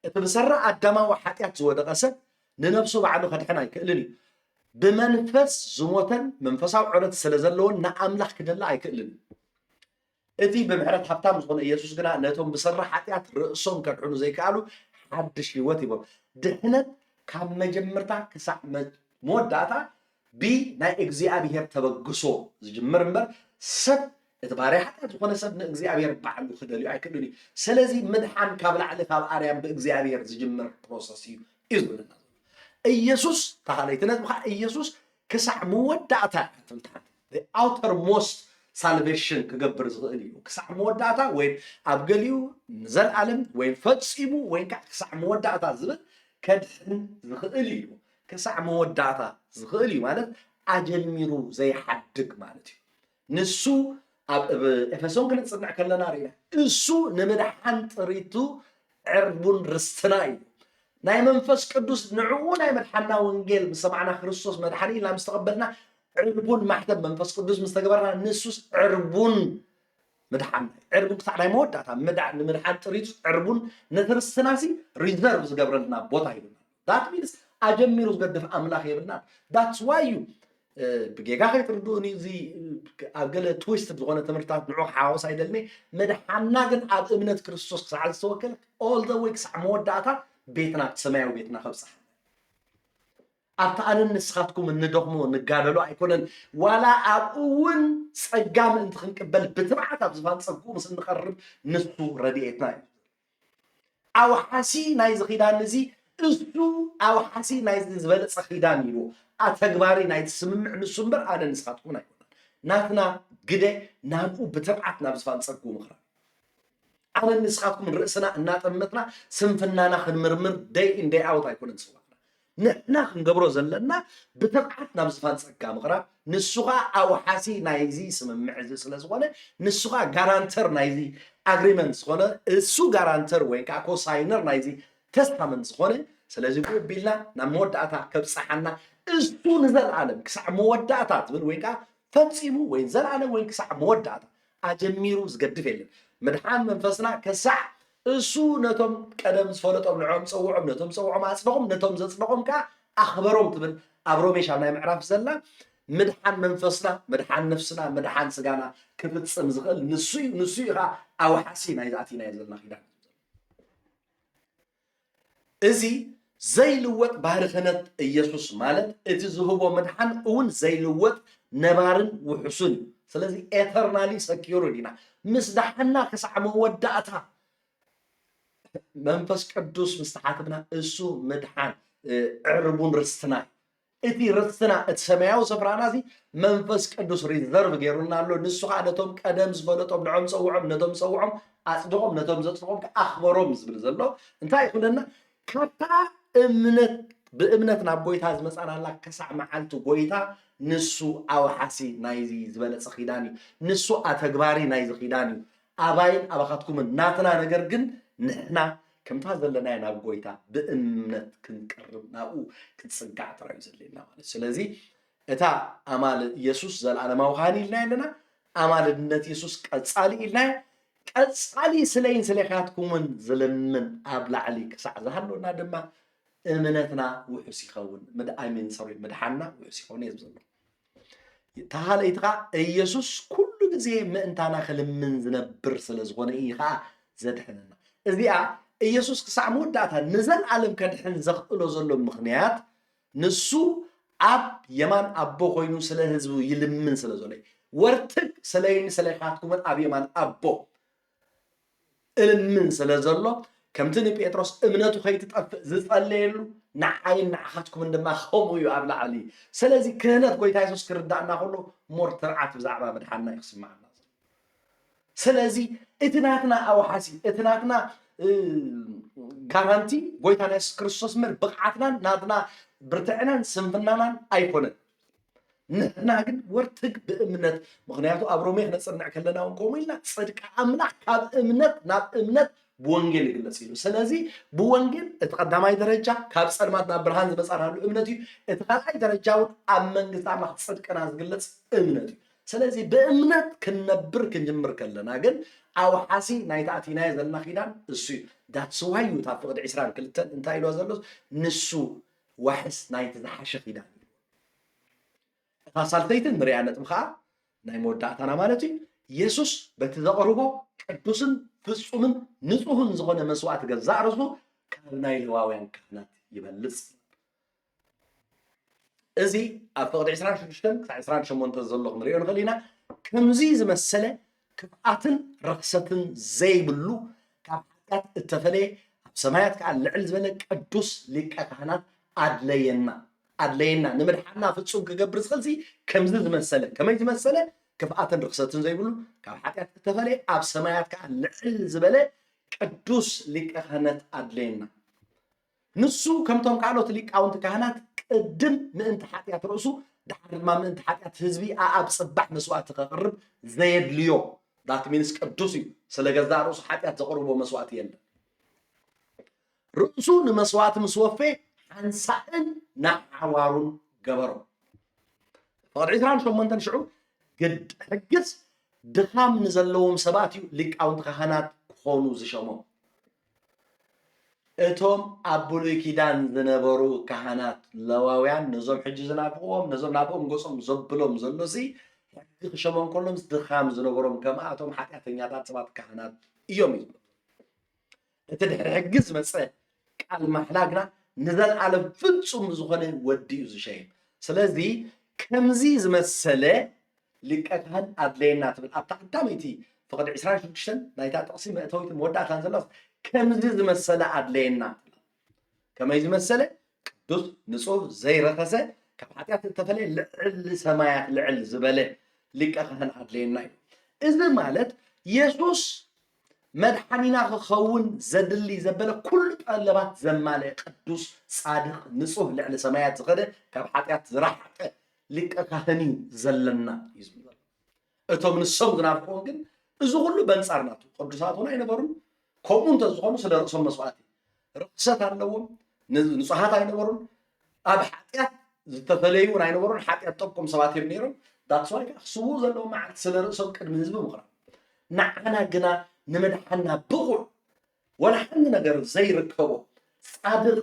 እቲ ብሰራ ኣዳማዊ ሓጢኣት ዝወደቐ ሰብ ንነብሱ ባዕሉ ከድሕን ኣይክእልን እዩ። ብመንፈስ ዝሞተን መንፈሳዊ ዕረት ስለ ዘለዎን ንኣምላኽ ክደሊ ኣይክእልን እዩ። እቲ ብምሕረት ሃብታም ዝኾነ ኢየሱስ ግና ነቶም ብሰራ ሓጢኣት ርእሶም ከድሕኑ ዘይከኣሉ ሓድሽ ህይወት ሂቦም። ድሕነት ካብ መጀመርታ ክሳዕ መ- መወዳእታ ብናይ እግዚኣብሔር ተበግሶ ዝጅምር እምበር ሰብ እቲ ባርያ ሓጢኣት ዝኾነ ሰብ ንእግዚኣብሔር ባዕሉ ክደልዮ ኣይክእልን እዩ። ስለዚ ምድሓን ካብ ላዕሊ ካብ ኣርያም ብእግዚኣብሔር ዝጅምር ፕሮሰስ እዩ እዩ ዝብለና ዘሎ። ኢየሱስ ተኻለይቲ ነጥቢ ከዓ ኢየሱስ ክሳዕ መወዳእታ ትብል ሓንቲ ኣውተር ሞስት ሳልቬሽን ክገብር ዝኽእል እዩ። ክሳዕ መወዳእታ ወይ ኣብ ገሊኡ ንዘለኣለም ወይ ፈጺሙ ወይ ከዓ ክሳዕ መወዳእታ ዝብል ከድሕን ዝኽእል እዩ። ክሳዕ መወዳእታ ዝኽእል እዩ ማለት ኣጀሚሩ ዘይሓድግ ማለት እዩ። ንሱ ኣብ ኣብ ኤፌሶን ክንጽንዕ ከለና ርኢና እሱ ንምድሓን ጥሪቱ ዕርቡን ርስትና እዩ። ናይ መንፈስ ቅዱስ ንዕኡ ናይ መድሓንና ወንጌል ምስ ሰማዕና ክርስቶስ መድሓኒ ኢልና ምስ ተቐበልና ዕርቡን ማሕተም መንፈስ ቅዱስ ምስ ተገበርና ንሱስ ዕርቡን ምድሓን ዕርቡን ክሳዕ ናይ መወዳእታ ምድሓን ንምድሓን ጥሪቱ ዕርቡን ነቲ ርስትና ሲ ሪዘርቭ ዝገብረልና ቦታ ሂቡና። That means ኣጀሚሩ ዝገድፍ ኣምላኽ የብልና። That's why you ብጌጋ ከይትርድኡኒ እዚ ኣብ ገለ ትዊስት ዝኾነ ትምህርታት ንዑ ክሓዋወስ ኣይደልኒ። መድሓና ግን ኣብ እምነት ክርስቶስ ክሳዕ ዝተወከለ all the way ክሳዕ መወዳእታ ቤትና ሰማያዊ ቤትና ከብፅሓ ኣብቲ ኣነን ንስኻትኩም እንደኽሞ ንጋደሎ ኣይኮነን። ዋላ ኣብኡ እውን ጸጋ ምእንቲ ክንቅበል ብትብዓት ኣብ ዝፋን ጸግኡ ምስ እንቐርብ ንሱ ረድኤትና እዩ። ኣውሓሲ ናይዚ ኪዳን እዚ እሱ ኣውሓሲ ናይዚ ዝበለጸ ኪዳን እዩ። ኣተግባሪ ናይቲ ስምምዕ ንሱ እምበር ኣነ ንስኻትኩም ኣይኮነን። ናትና ግደ ናብኡ ብትብዓት ናብ ዝፋን ጸግኡ ምቕራብ። ኣነን ንስኻትኩምን ርእስና እናጠመትና ስንፍናና ክንምርምር ደይ እንደይ ኣውት ኣይኮነን ዝዋዕና። ንሕና ክንገብሮ ዘለና ብትብዓት ናብ ዝፋን ጸጋ ምቕራብ፣ ንሱ ኸዓ ኣውሓሲ ናይዚ ስምምዕ እዚ ስለ ዝኾነ፣ ንሱ ኸዓ ጋራንተር ናይዚ ኣግሪመንት ዝኾነ፣ እሱ ጋራንተር ወይ ከዓ ኮሳይነር ናይዚ ተስታመንት ዝኾነ፣ ስለዚ ብኡቢልና ናብ መወዳእታ ከብፅሓና እሱ ንዘለኣለም ክሳዕ መወዳእታ ትብል ወይ ከዓ ፈጺሙ ወይ ዘላለም ወይ ክሳዕ መወዳእታ ኣጀሚሩ ዝገድፍ የለን። ምድሓን መንፈስና ከሳዕ እሱ ነቶም ቀደም ዝፈለጦም ንዖም ጸውዖም፣ ነቶም ጸውዖም ኣጽደቖም፣ ነቶም ዘጽደቖም ከኣ ኣኽበሮም ትብል ኣብ ሮሜ ሻብ ናይ ምዕራፍ ዘላ ምድሓን መንፈስና፣ ምድሓን ነፍስና፣ ምድሓን ስጋና ክፍጽም ዝኽእል ንሱ እዩ። ንሱ እዩ ከኣ ኣውሓሲ ናይ ዝኣቲናዮ ዘለና ኪዳን። እዚ ዘይልወጥ ባህሪ ክህነት ኢየሱስ ማለት እቲ ዝህቦ ምድሓን እውን ዘይልወጥ ነባርን ውሑሱን እዩ። ስለዚ ኤተርናሊ ሰኪሩ ዲና ምስ ደሓና ክሳዕ መወዳእታ መንፈስ ቅዱስ ምስ ተሓትምና እሱ ምድሓን ዕርቡን ርስትና እዩ። እቲ ርስትና እቲ ሰማያዊ ስፍራና እዚ መንፈስ ቅዱስ ሪዘርቭ ገይሩልና ኣሎ። ንሱ ከዓ ነቶም ቀደም ዝፈለጦም ንዖም ጸውዖም፣ ነቶም ጸውዖም ኣጽድቖም፣ ነቶም ዘጽድቖም ከዓ ኣኽበሮም ዝብል ዘሎ እንታይ ይኹነና? ካብታ እምነት ብእምነት ናብ ጎይታ ዝመጻናላ ክሳዕ መዓልቲ ጎይታ ንሱ ኣውሓሲ ናይዚ ዝበለጸ ኪዳን እዩ። ንሱ ኣተግባሪ ናይዚ ኪዳን እዩ። ኣባይን ኣባኻትኩምን ናትና ነገር ግን ንሕና ከምታ ዘለናዮ ናብ ጎይታ ብእምነት ክንቀርብ ናብኡ ክንጽጋዕ ጥራይ እዩ ዘድልየና ማለት። ስለዚ እታ ኣማልድ ኢየሱስ ዘለኣለማዊ ካህን ኢልና ኣለና። ኣማልድነት ኢየሱስ ቀጻሊ ኢልና ቀጻሊ ስለይን ስለኻትኩምን ዝልምን ኣብ ላዕሊ ክሳዕ ዝሃለና ድማ እምነትና ውሑስ ይኸውን። ምድ- I mean, sorry፣ ምድሓንና ውሑስ ይኸውን እዩ ዘሎ። ተሃለይቲ ከዓ ኢየሱስ ኩሉ ግዜ ምእንታና ክልምን ዝነብር ስለ ዝኾነ እዩ ከዓ ዘድሕነና። እዚኣ ኢየሱስ ክሳዕ መወዳእታ ንዘለኣለም ከድሕን ዘኽእሎ ዘሎ ምኽንያት ንሱ ኣብ የማን ኣቦ ኮይኑ ስለ ህዝቡ ይልምን ስለ ዘሎ እዩ። ወርትግ ስለይን ስለይኻትኩምን ኣብ የማን ኣቦ እልምን ስለ ዘሎ ከምቲ ንጴጥሮስ እምነቱ ከይትጠፍእ ዝጸለየሉ ንዓይን ንዓኻትኩምን ድማ ከምኡ እዩ ኣብ ላዕሊ። ስለዚ ክህነት ጎይታ የሱስ ክርዳእና ከሎ ሞር ትብዓት ብዛዕባ ምድሓንና እዩ ክስምዓና። ስለዚ እቲ ናትና ኣውሓሲ እቲ ናትና እ፣ ጋራንቲ ጎይታ ናይ የሱስ ክርስቶስ እምበር ብቕዓትናን ናትና ብርትዕናን ስንፍናናን ኣይኮነን። ንሕና ግን ወርትግ ብእምነት፣ ምኽንያቱ ኣብ ሮሜ ክነጽንዕ ከለና እውን ከምኡ ኢልና ጽድቂ ኣምላኽ ካብ እምነት ናብ እምነት ብወንጌል ይግለጽ ኢሉ። ስለዚ ብወንጌል እቲ ቀዳማይ ደረጃ ካብ ጸልማት ናብ ብርሃን ዝመጻናሉ እምነት እዩ። እቲ ካልኣይ ደረጃ እውን ኣብ መንግስቲ ኣምላኽ ጽድቅና ዝግለጽ እምነት እዩ። ስለዚ ብእምነት ክንነብር ክንጅምር ከለና ግን ኣውሓሲ ናይቲ ኣቲናዮ ዘለና ኪዳን እሱ እዩ። ዳትስ ዋይ እዩ እታ ፍቕዲ ዕስራን ክልተን እንታይ ኢልዋ ዘሎ ንሱ ዋሕስ ናይቲ ዝሓሸ ኪዳን እዩ። እታ ሳልሰይቲ ንሪኣ ነጥቢ ከዓ ናይ መወዳእታና ማለት እዩ። የሱስ በቲ ዘቕርቦ ቅዱስን ፍጹምን ንጹህን ዝኾነ መስዋእቲ ገዛእ ርእሱ ካብ ናይ ሌዋውያን ካህናት ይበልጽ። እዚ ኣብ ፍቕዲ ዕስራን ሽዱሽተን ክሳብ ዕስራን ሸሞንተን ዘሎ ክንሪኦ ንኽእል ኢና። ከምዚ ዝመሰለ ክፍኣትን ርኽሰትን ዘይብሉ ካብ ሓጢኣት እተፈለየ ኣብ ሰማያት ከዓ ልዕል ዝበለ ቅዱስ ሊቀ ካህናት ኣድለየና ኣድለየና ንምድሓና ፍጹም ክገብር ዝኽእል ከምዚ ዝመሰለ ከመይ ዝመሰለ ክፍኣትን ርኽሰትን ዘይብሉ ካብ ሓጢኣት እተፈለየ ኣብ ሰማያት ከዓ ልዕል ዝበለ ቅዱስ ሊቀ ክህነት ኣድለየና። ንሱ ከምቶም ካልኦት ሊቃውንቲ ካህናት ቅድም ምእንቲ ሓጢኣት ርእሱ ድሓር ድማ ምእንቲ ሓጢኣት ህዝቢ ኣኣብ ጽባሕ መስዋእቲ ከቕርብ ዘየድልዮ ዳት ሚንስ ቅዱስ እዩ። ስለ ገዛእ ርእሱ ሓጢኣት ዘቕርቦ መስዋእቲ የለን። ርእሱ ንመስዋእቲ ምስ ወፈየ ሓንሳእን ንሓዋሩን ገበሮ። ፍቕዲ ዕስራን ሸሞንተን ሽዑ ግድ ሕግስ ድኻም ንዘለዎም ሰባት እዩ ሊቃውንቲ ካህናት ክኾኑ ዝሸሞም። እቶም ኣብ ብሉይ ኪዳን ዝነበሩ ካህናት ለዋውያን ነዞም ሕጂ ዝናፍቕዎም ነዞም ናብኦም ገጾም ዘብሎም ዘሎ ሲ ሕጊ ክሸሞም ከሎ ምስ ድኻም ዝነበሮም ከምኣቶም ሓጢኣተኛታት ሰባት ካህናት እዮም እዩ ዝብሎ። እቲ ድሕሪ ሕጊ ዝመፀ ቃል ማሕላ ግና ንዘለኣለም ፍጹም ብዝኾነ ወዲ እዩ ዝሸይም። ስለዚ ከምዚ ዝመሰለ ሊቀ ካህን ኣድለየና ትብል ኣብታ ቀዳመይቲ ፍቕዲ ዕስራን ሽዱሽተን ናይታ ጥቕሲ መእተዊትን መወዳእታን ዘላስ ከምዚ ዝመሰለ ኣድለየና ትብል። ከመይ ዝመሰለ ቅዱስ ንጹህ ዘይረኸሰ ካብ ሓጢኣት እተፈለየ ልዕሊ ሰማያት ልዕል ዝበለ ሊቀ ካህን ኣድለየና እዩ። እዚ ማለት የሱስ መድሓኒና ክኸውን ዘድሊ ዘበለ ኩሉ ጠለባት ዘማልአ ቅዱስ፣ ጻድቕ፣ ንጹህ፣ ልዕሊ ሰማያት ዝኸደ፣ ካብ ሓጢኣት ዝረሓቐ ሊቀ ካህን እዩ ዘለና እዩ ዝብል ዘሎ። እቶም ንሶም ዝናፍቅዎ ግን እዚ ኩሉ በንጻር ናቱ። ቅዱሳት እውን ኣይነበሩን። ከምኡ እንተዝኾኑ ስለ ርእሶም መስዋእቲ ርኽሰት ኣለዎም፣ ን-፣ ንጹሃት ኣይነበሩን። ኣብ ሓጢኣት ዝተፈለዩ እውን ኣይነበሩን። ሓጢኣት ጠብቆም ሰባት እዮም ነይሮም። That's why ከዓ ክስውኡ ዘለዎም መዓልቲ ስለ ርእሶም ቅድሚ ህዝቢ ምቕራብ። ንዓና ግና ንምድሓና ብቑዕ፣ ወላ ሓንቲ ነገር ዘይርከቦ፣ ጻድቕ፣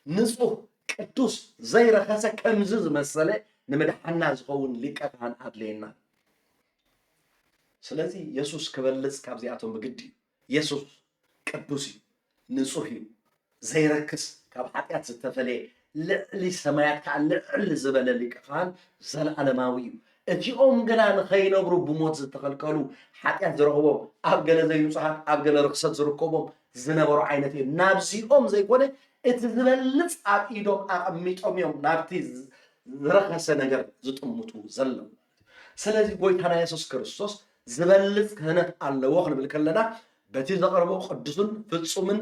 ንጹህ፣ ቅዱስ፣ ዘይረኸሰ፣ ከምዚ ዝመሰለ ንምድሓና ዝኸውን ሊቀ ካህን ኣድለየና። ስለዚ የሱስ ክበልጽ ካብዚኣቶም ብግዲ እዩ። የሱስ ቅዱስ እዩ፣ ንጹህ እዩ፣ ዘይረክስ፣ ካብ ሓጢኣት ዝተፈለየ፣ ልዕሊ ሰማያት ከኣ ልዕል ዝበለ ሊቀ ካህን ዘለኣለማዊ እዩ። እቲኦም ግና ንኸይነብሩ ብሞት ዝተኸልከሉ፣ ሓጢኣት ዝረኽቦም፣ ኣብ ገለ ዘይንጹሃት፣ ኣብ ገለ ርኽሰት ዝርከቦም ዝነበሩ ዓይነት እዮም። ናብዚኦም ዘይኮነ፣ እቲ ዝበልጽ ኣብ ኢዶም ኣቐሚጦም እዮም ናብቲ ዝ-፣ ዝረኸሰ ነገር ዝጥምቱ ዘለዉ። ስለዚ ጎይታና የሱስ ክርስቶስ ዝበልጽ ክህነት ኣለዎ ክንብል ከለና፣ በቲ ዘቕርቦ ቅዱስን ፍጹምን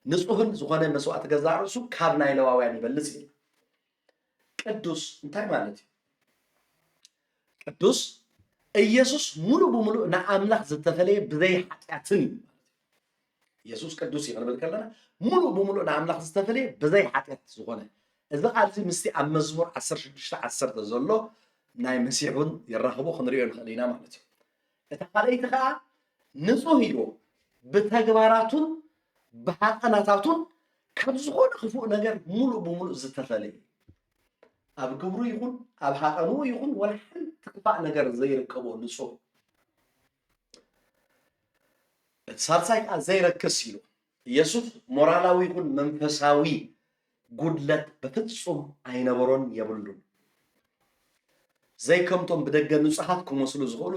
ንጹህን ዝኾነ መስዋእቲ ገዛእ ርእሱ ካብ ናይ ለዋውያን ይበልጽ እዩ። ቅዱስ እንታይ ማለት እዩ? ቅዱስ፣ ኢየሱስ ሙሉእ ብሙሉእ ንኣምላኽ ዝተፈለየ ብዘይ ሓጢኣትን እዩ። ኢየሱስ ቅዱስ እዩ ክንብል ከለና፣ ሙሉእ ብሙሉእ ንኣምላኽ ዝተፈለየ ብዘይ ሓጢኣት ዝኾነ። እዚ ቃል እዚ ምስቲ ኣብ መዝሙር ዓሰርተ ሽዱሽተ ዓሰርተ ዘሎ ናይ መሲሕ እውን የራኽቦ ክንሪኦ ንኽእል ኢና ማለት እዩ። እታ ካልኣይቲ ኸዓ ንጹህ እዩ፣ ብተግባራቱን ብሃቐናታቱን ካብ ዝኾነ ክፉእ ነገር ሙሉእ ብሙሉእ ዝተፈለየ፣ ኣብ ግብሩ ይኹን ኣብ ሃቐንኡ ይኹን ወላ ሓንቲ ክፋእ ነገር ዘይርከቦ ንጹህ። እቲ ሳልሳይ ከዓ ዘይረክስ ኢሉ። ኢየሱስ ሞራላዊ ይኹን መንፈሳዊ ጉድለት በፍጹም ኣይነበሮን የብሉን። ዘይከምቶም ብደገ ንጹሃት ክመስሉ ዝኽእሉ፣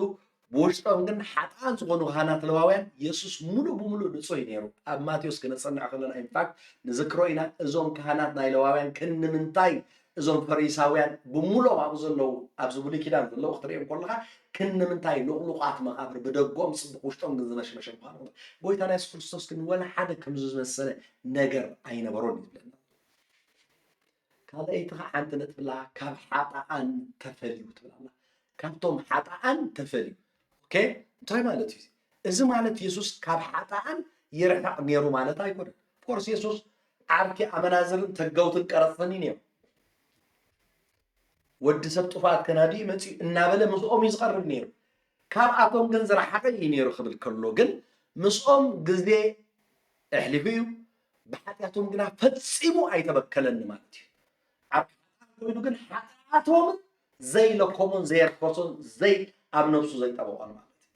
ብውሽጦም ግን ሓጥኣን ዝኾኑ ካህናት ለዋውያን፣ የሱስ ሙሉእ ብሙሉእ ንጹህ እዩ ነይሩ። ኣብ ማቴዎስ ክነጸንዕ ከለና፣ ኢንፋክት፣ ንዝክሮ ኢና፣ እዞም ካህናት ናይ ለዋውያን ክንምንታይ እዞም ፈሪሳውያን ብሙሉኦም ኣብኡ ዘለዉ፣ ኣብዚ ብሉይ ኪዳን ዘለዉ ክትሪኦም ከለኻ፣ ክንምንታይ ልቑሉቓት መቓብር፣ ብደገኦም ጽቡቕ፣ ውሽጦም ግን ዝመሽመሸ ምዃኑ። ጎይታና የሱስ ክርስቶስ ግን ወላ ሓደ ከምዚ ዝመሰለ ነገር ኣይነበሮን እዩ ዝብለና። ካልኣይቲ ኸዓ ሓንቲ ነጥቢ ኣላ፣ ካብ ሓጥኣን ተፈልዩ ትብል ኣላ። ካብቶም ሓጥኣን ተፈልዩ። ኦኬ? እንታይ ማለት እዩ? እዚ ማለት የሱስ ካብ ሓጥኣን ይርሕቕ ነይሩ ማለት ኣይኮነን። ኦፍኮርስ የሱስ ዓርኪ ኣመናዝርን ተጋውትን ቀረጽትን እዩ ነይሩ። ወዲ ሰብ ጥፍኣት ከናዲ እዩ መጺኡ እናበለ ምስኦም እዩ ዝቐርብ ነይሩ። ካብኣቶም ግን ዝረሓቐ እዩ ነይሩ ክብል ከሎ ግን ምስኦም ግዜ ኣሕሊፉ እዩ። ብሓጢኣቶም ግና ፈጺሙ ኣይተበከለን ማለት እዩ። ኣብ ሓጢኣት ኮይኑ ግን ሓጢኣቶምን ዘይለኮሞን ዘየርኮሶን ዘይ ኣብ ነብሱ ዘይጠበቖን ማለት እዩ።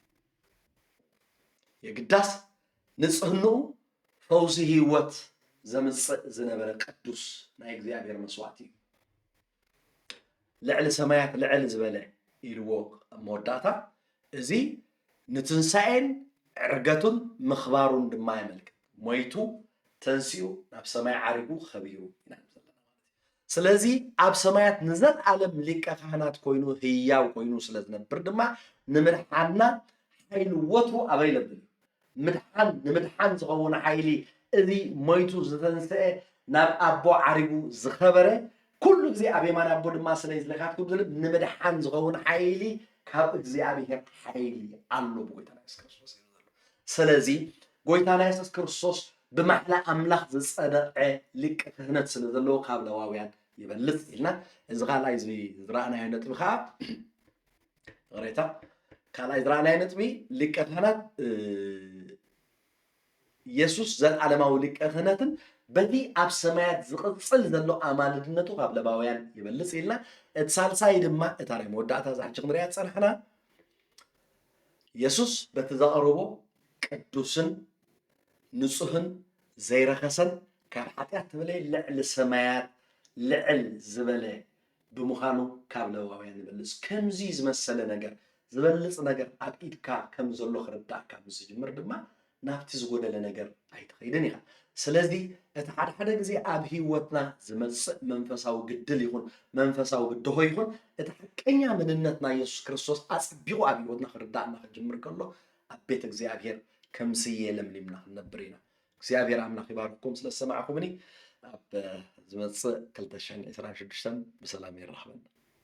የግዳስ ንጽህንኡ ፈውሲ ህይወት ዘምጽእ ዝነበረ ቅዱስ ናይ እግዚኣብሔር መስዋዕቲ እዩ። ልዕሊ ሰማያት ልዕል ዝበለ ኢልዎ ኣብ መወዳእታ፣ እዚ ንትንሳኤን ዕርገቱን ምኽባሩን ድማ የመልክት። ሞይቱ ተንሲኡ ናብ ሰማይ ዓሪጉ ኸቢሩ ኢና ንብል ዘለና ማለት እዩ። ስለዚ ኣብ ሰማያት ንዘለኣለም ሊቀ ካህናት ኮይኑ ህያው ኮይኑ ስለ ዝነብር ድማ ንምድሓንና ሓይሊ ወትሩ ኣበይ ለብል እዩ። ምድሓን፣ ንምድሓን ዝኸውን ሓይሊ፣ እዚ ሞይቱ ዝተንስአ፣ ናብ ኣቦ ዓሪጉ ዝኸበረ፣ ኩሉ ግዜ ኣብ የማን ኣቦ ድማ ስለ ዝለካትኩም ዝብል ንምድሓን ዝኸውን ሓይሊ ካብ እግዚኣብሔር ሓይሊ ኣሎ ብጎይታና የሱስ ክርስቶስ እዩ ዘሎ። ስለዚ ጎይታና የሱስ ክርስቶስ ብማሕላ ኣምላኽ ዝጸደቐ ሊቀ ክህነት ስለ ዘለዎ ካብ ለዋውያን ይበልጽ ኢልና፣ እዚ ካልኣይ እዚ ዝረኣናዮ ነጥቢ ከዓ፣ ይቕሬታ፣ ካልኣይ ዝረኣናዮ ነጥቢ ሊቀ ካህናት፣ እ፣ የሱስ ዘልዓለማዊ ሊቀ ክህነትን በቲ ኣብ ሰማያት ዝቕጽል ዘሎ ኣማልድነቱ ካብ ለዋውያን ይበልጽ ኢልና፣ እቲ ሳልሳይ ድማ እታ ናይ መወዳእታ እዛ ሕጂ ክንሪኣ ዝጸናሕና፣ የሱስ በቲ ዘቕርቦ ቅዱስን ንጹህን ዘይረኸሰን ካብ ሓጢኣት ተበለየ ልዕሊ ሰማያት ልዕል ዝበለ ብምዃኑ ካብ ለዋውያን ይበልጽ። ከምዚ ዝመሰለ ነገር፣ ዝበልጽ ነገር ኣብ ኢድካ ከም ዘሎ ክርዳእካ ምስ ዝጅምር ድማ ናብቲ ዝጎደለ ነገር ኣይትኸይድን ኢኻ። ስለዚ እቲ ሓደ ሓደ ግዜ ኣብ ህይወትና ዝመጽእ መንፈሳዊ ግድል ይኹን መንፈሳዊ ብድሆ ይኹን እቲ ሓቀኛ መንነት ናይ የሱስ ክርስቶስ ኣጸቢቑ ኣብ ህይወትና ክርዳእና ክጅምር ከሎ ኣብ ቤት እግዚኣብሔር ከም ስየ ለምሊምና ክንነብር ኢና። እግዚኣብሔር ኣምላኽ ይባርክኩም ስለ ዝሰማዕኩምኒ። ኣብ ዝመጽእ ክልተ ሽሕን ዕስራን ሽዱሽተን ብሰላም የራኽበና።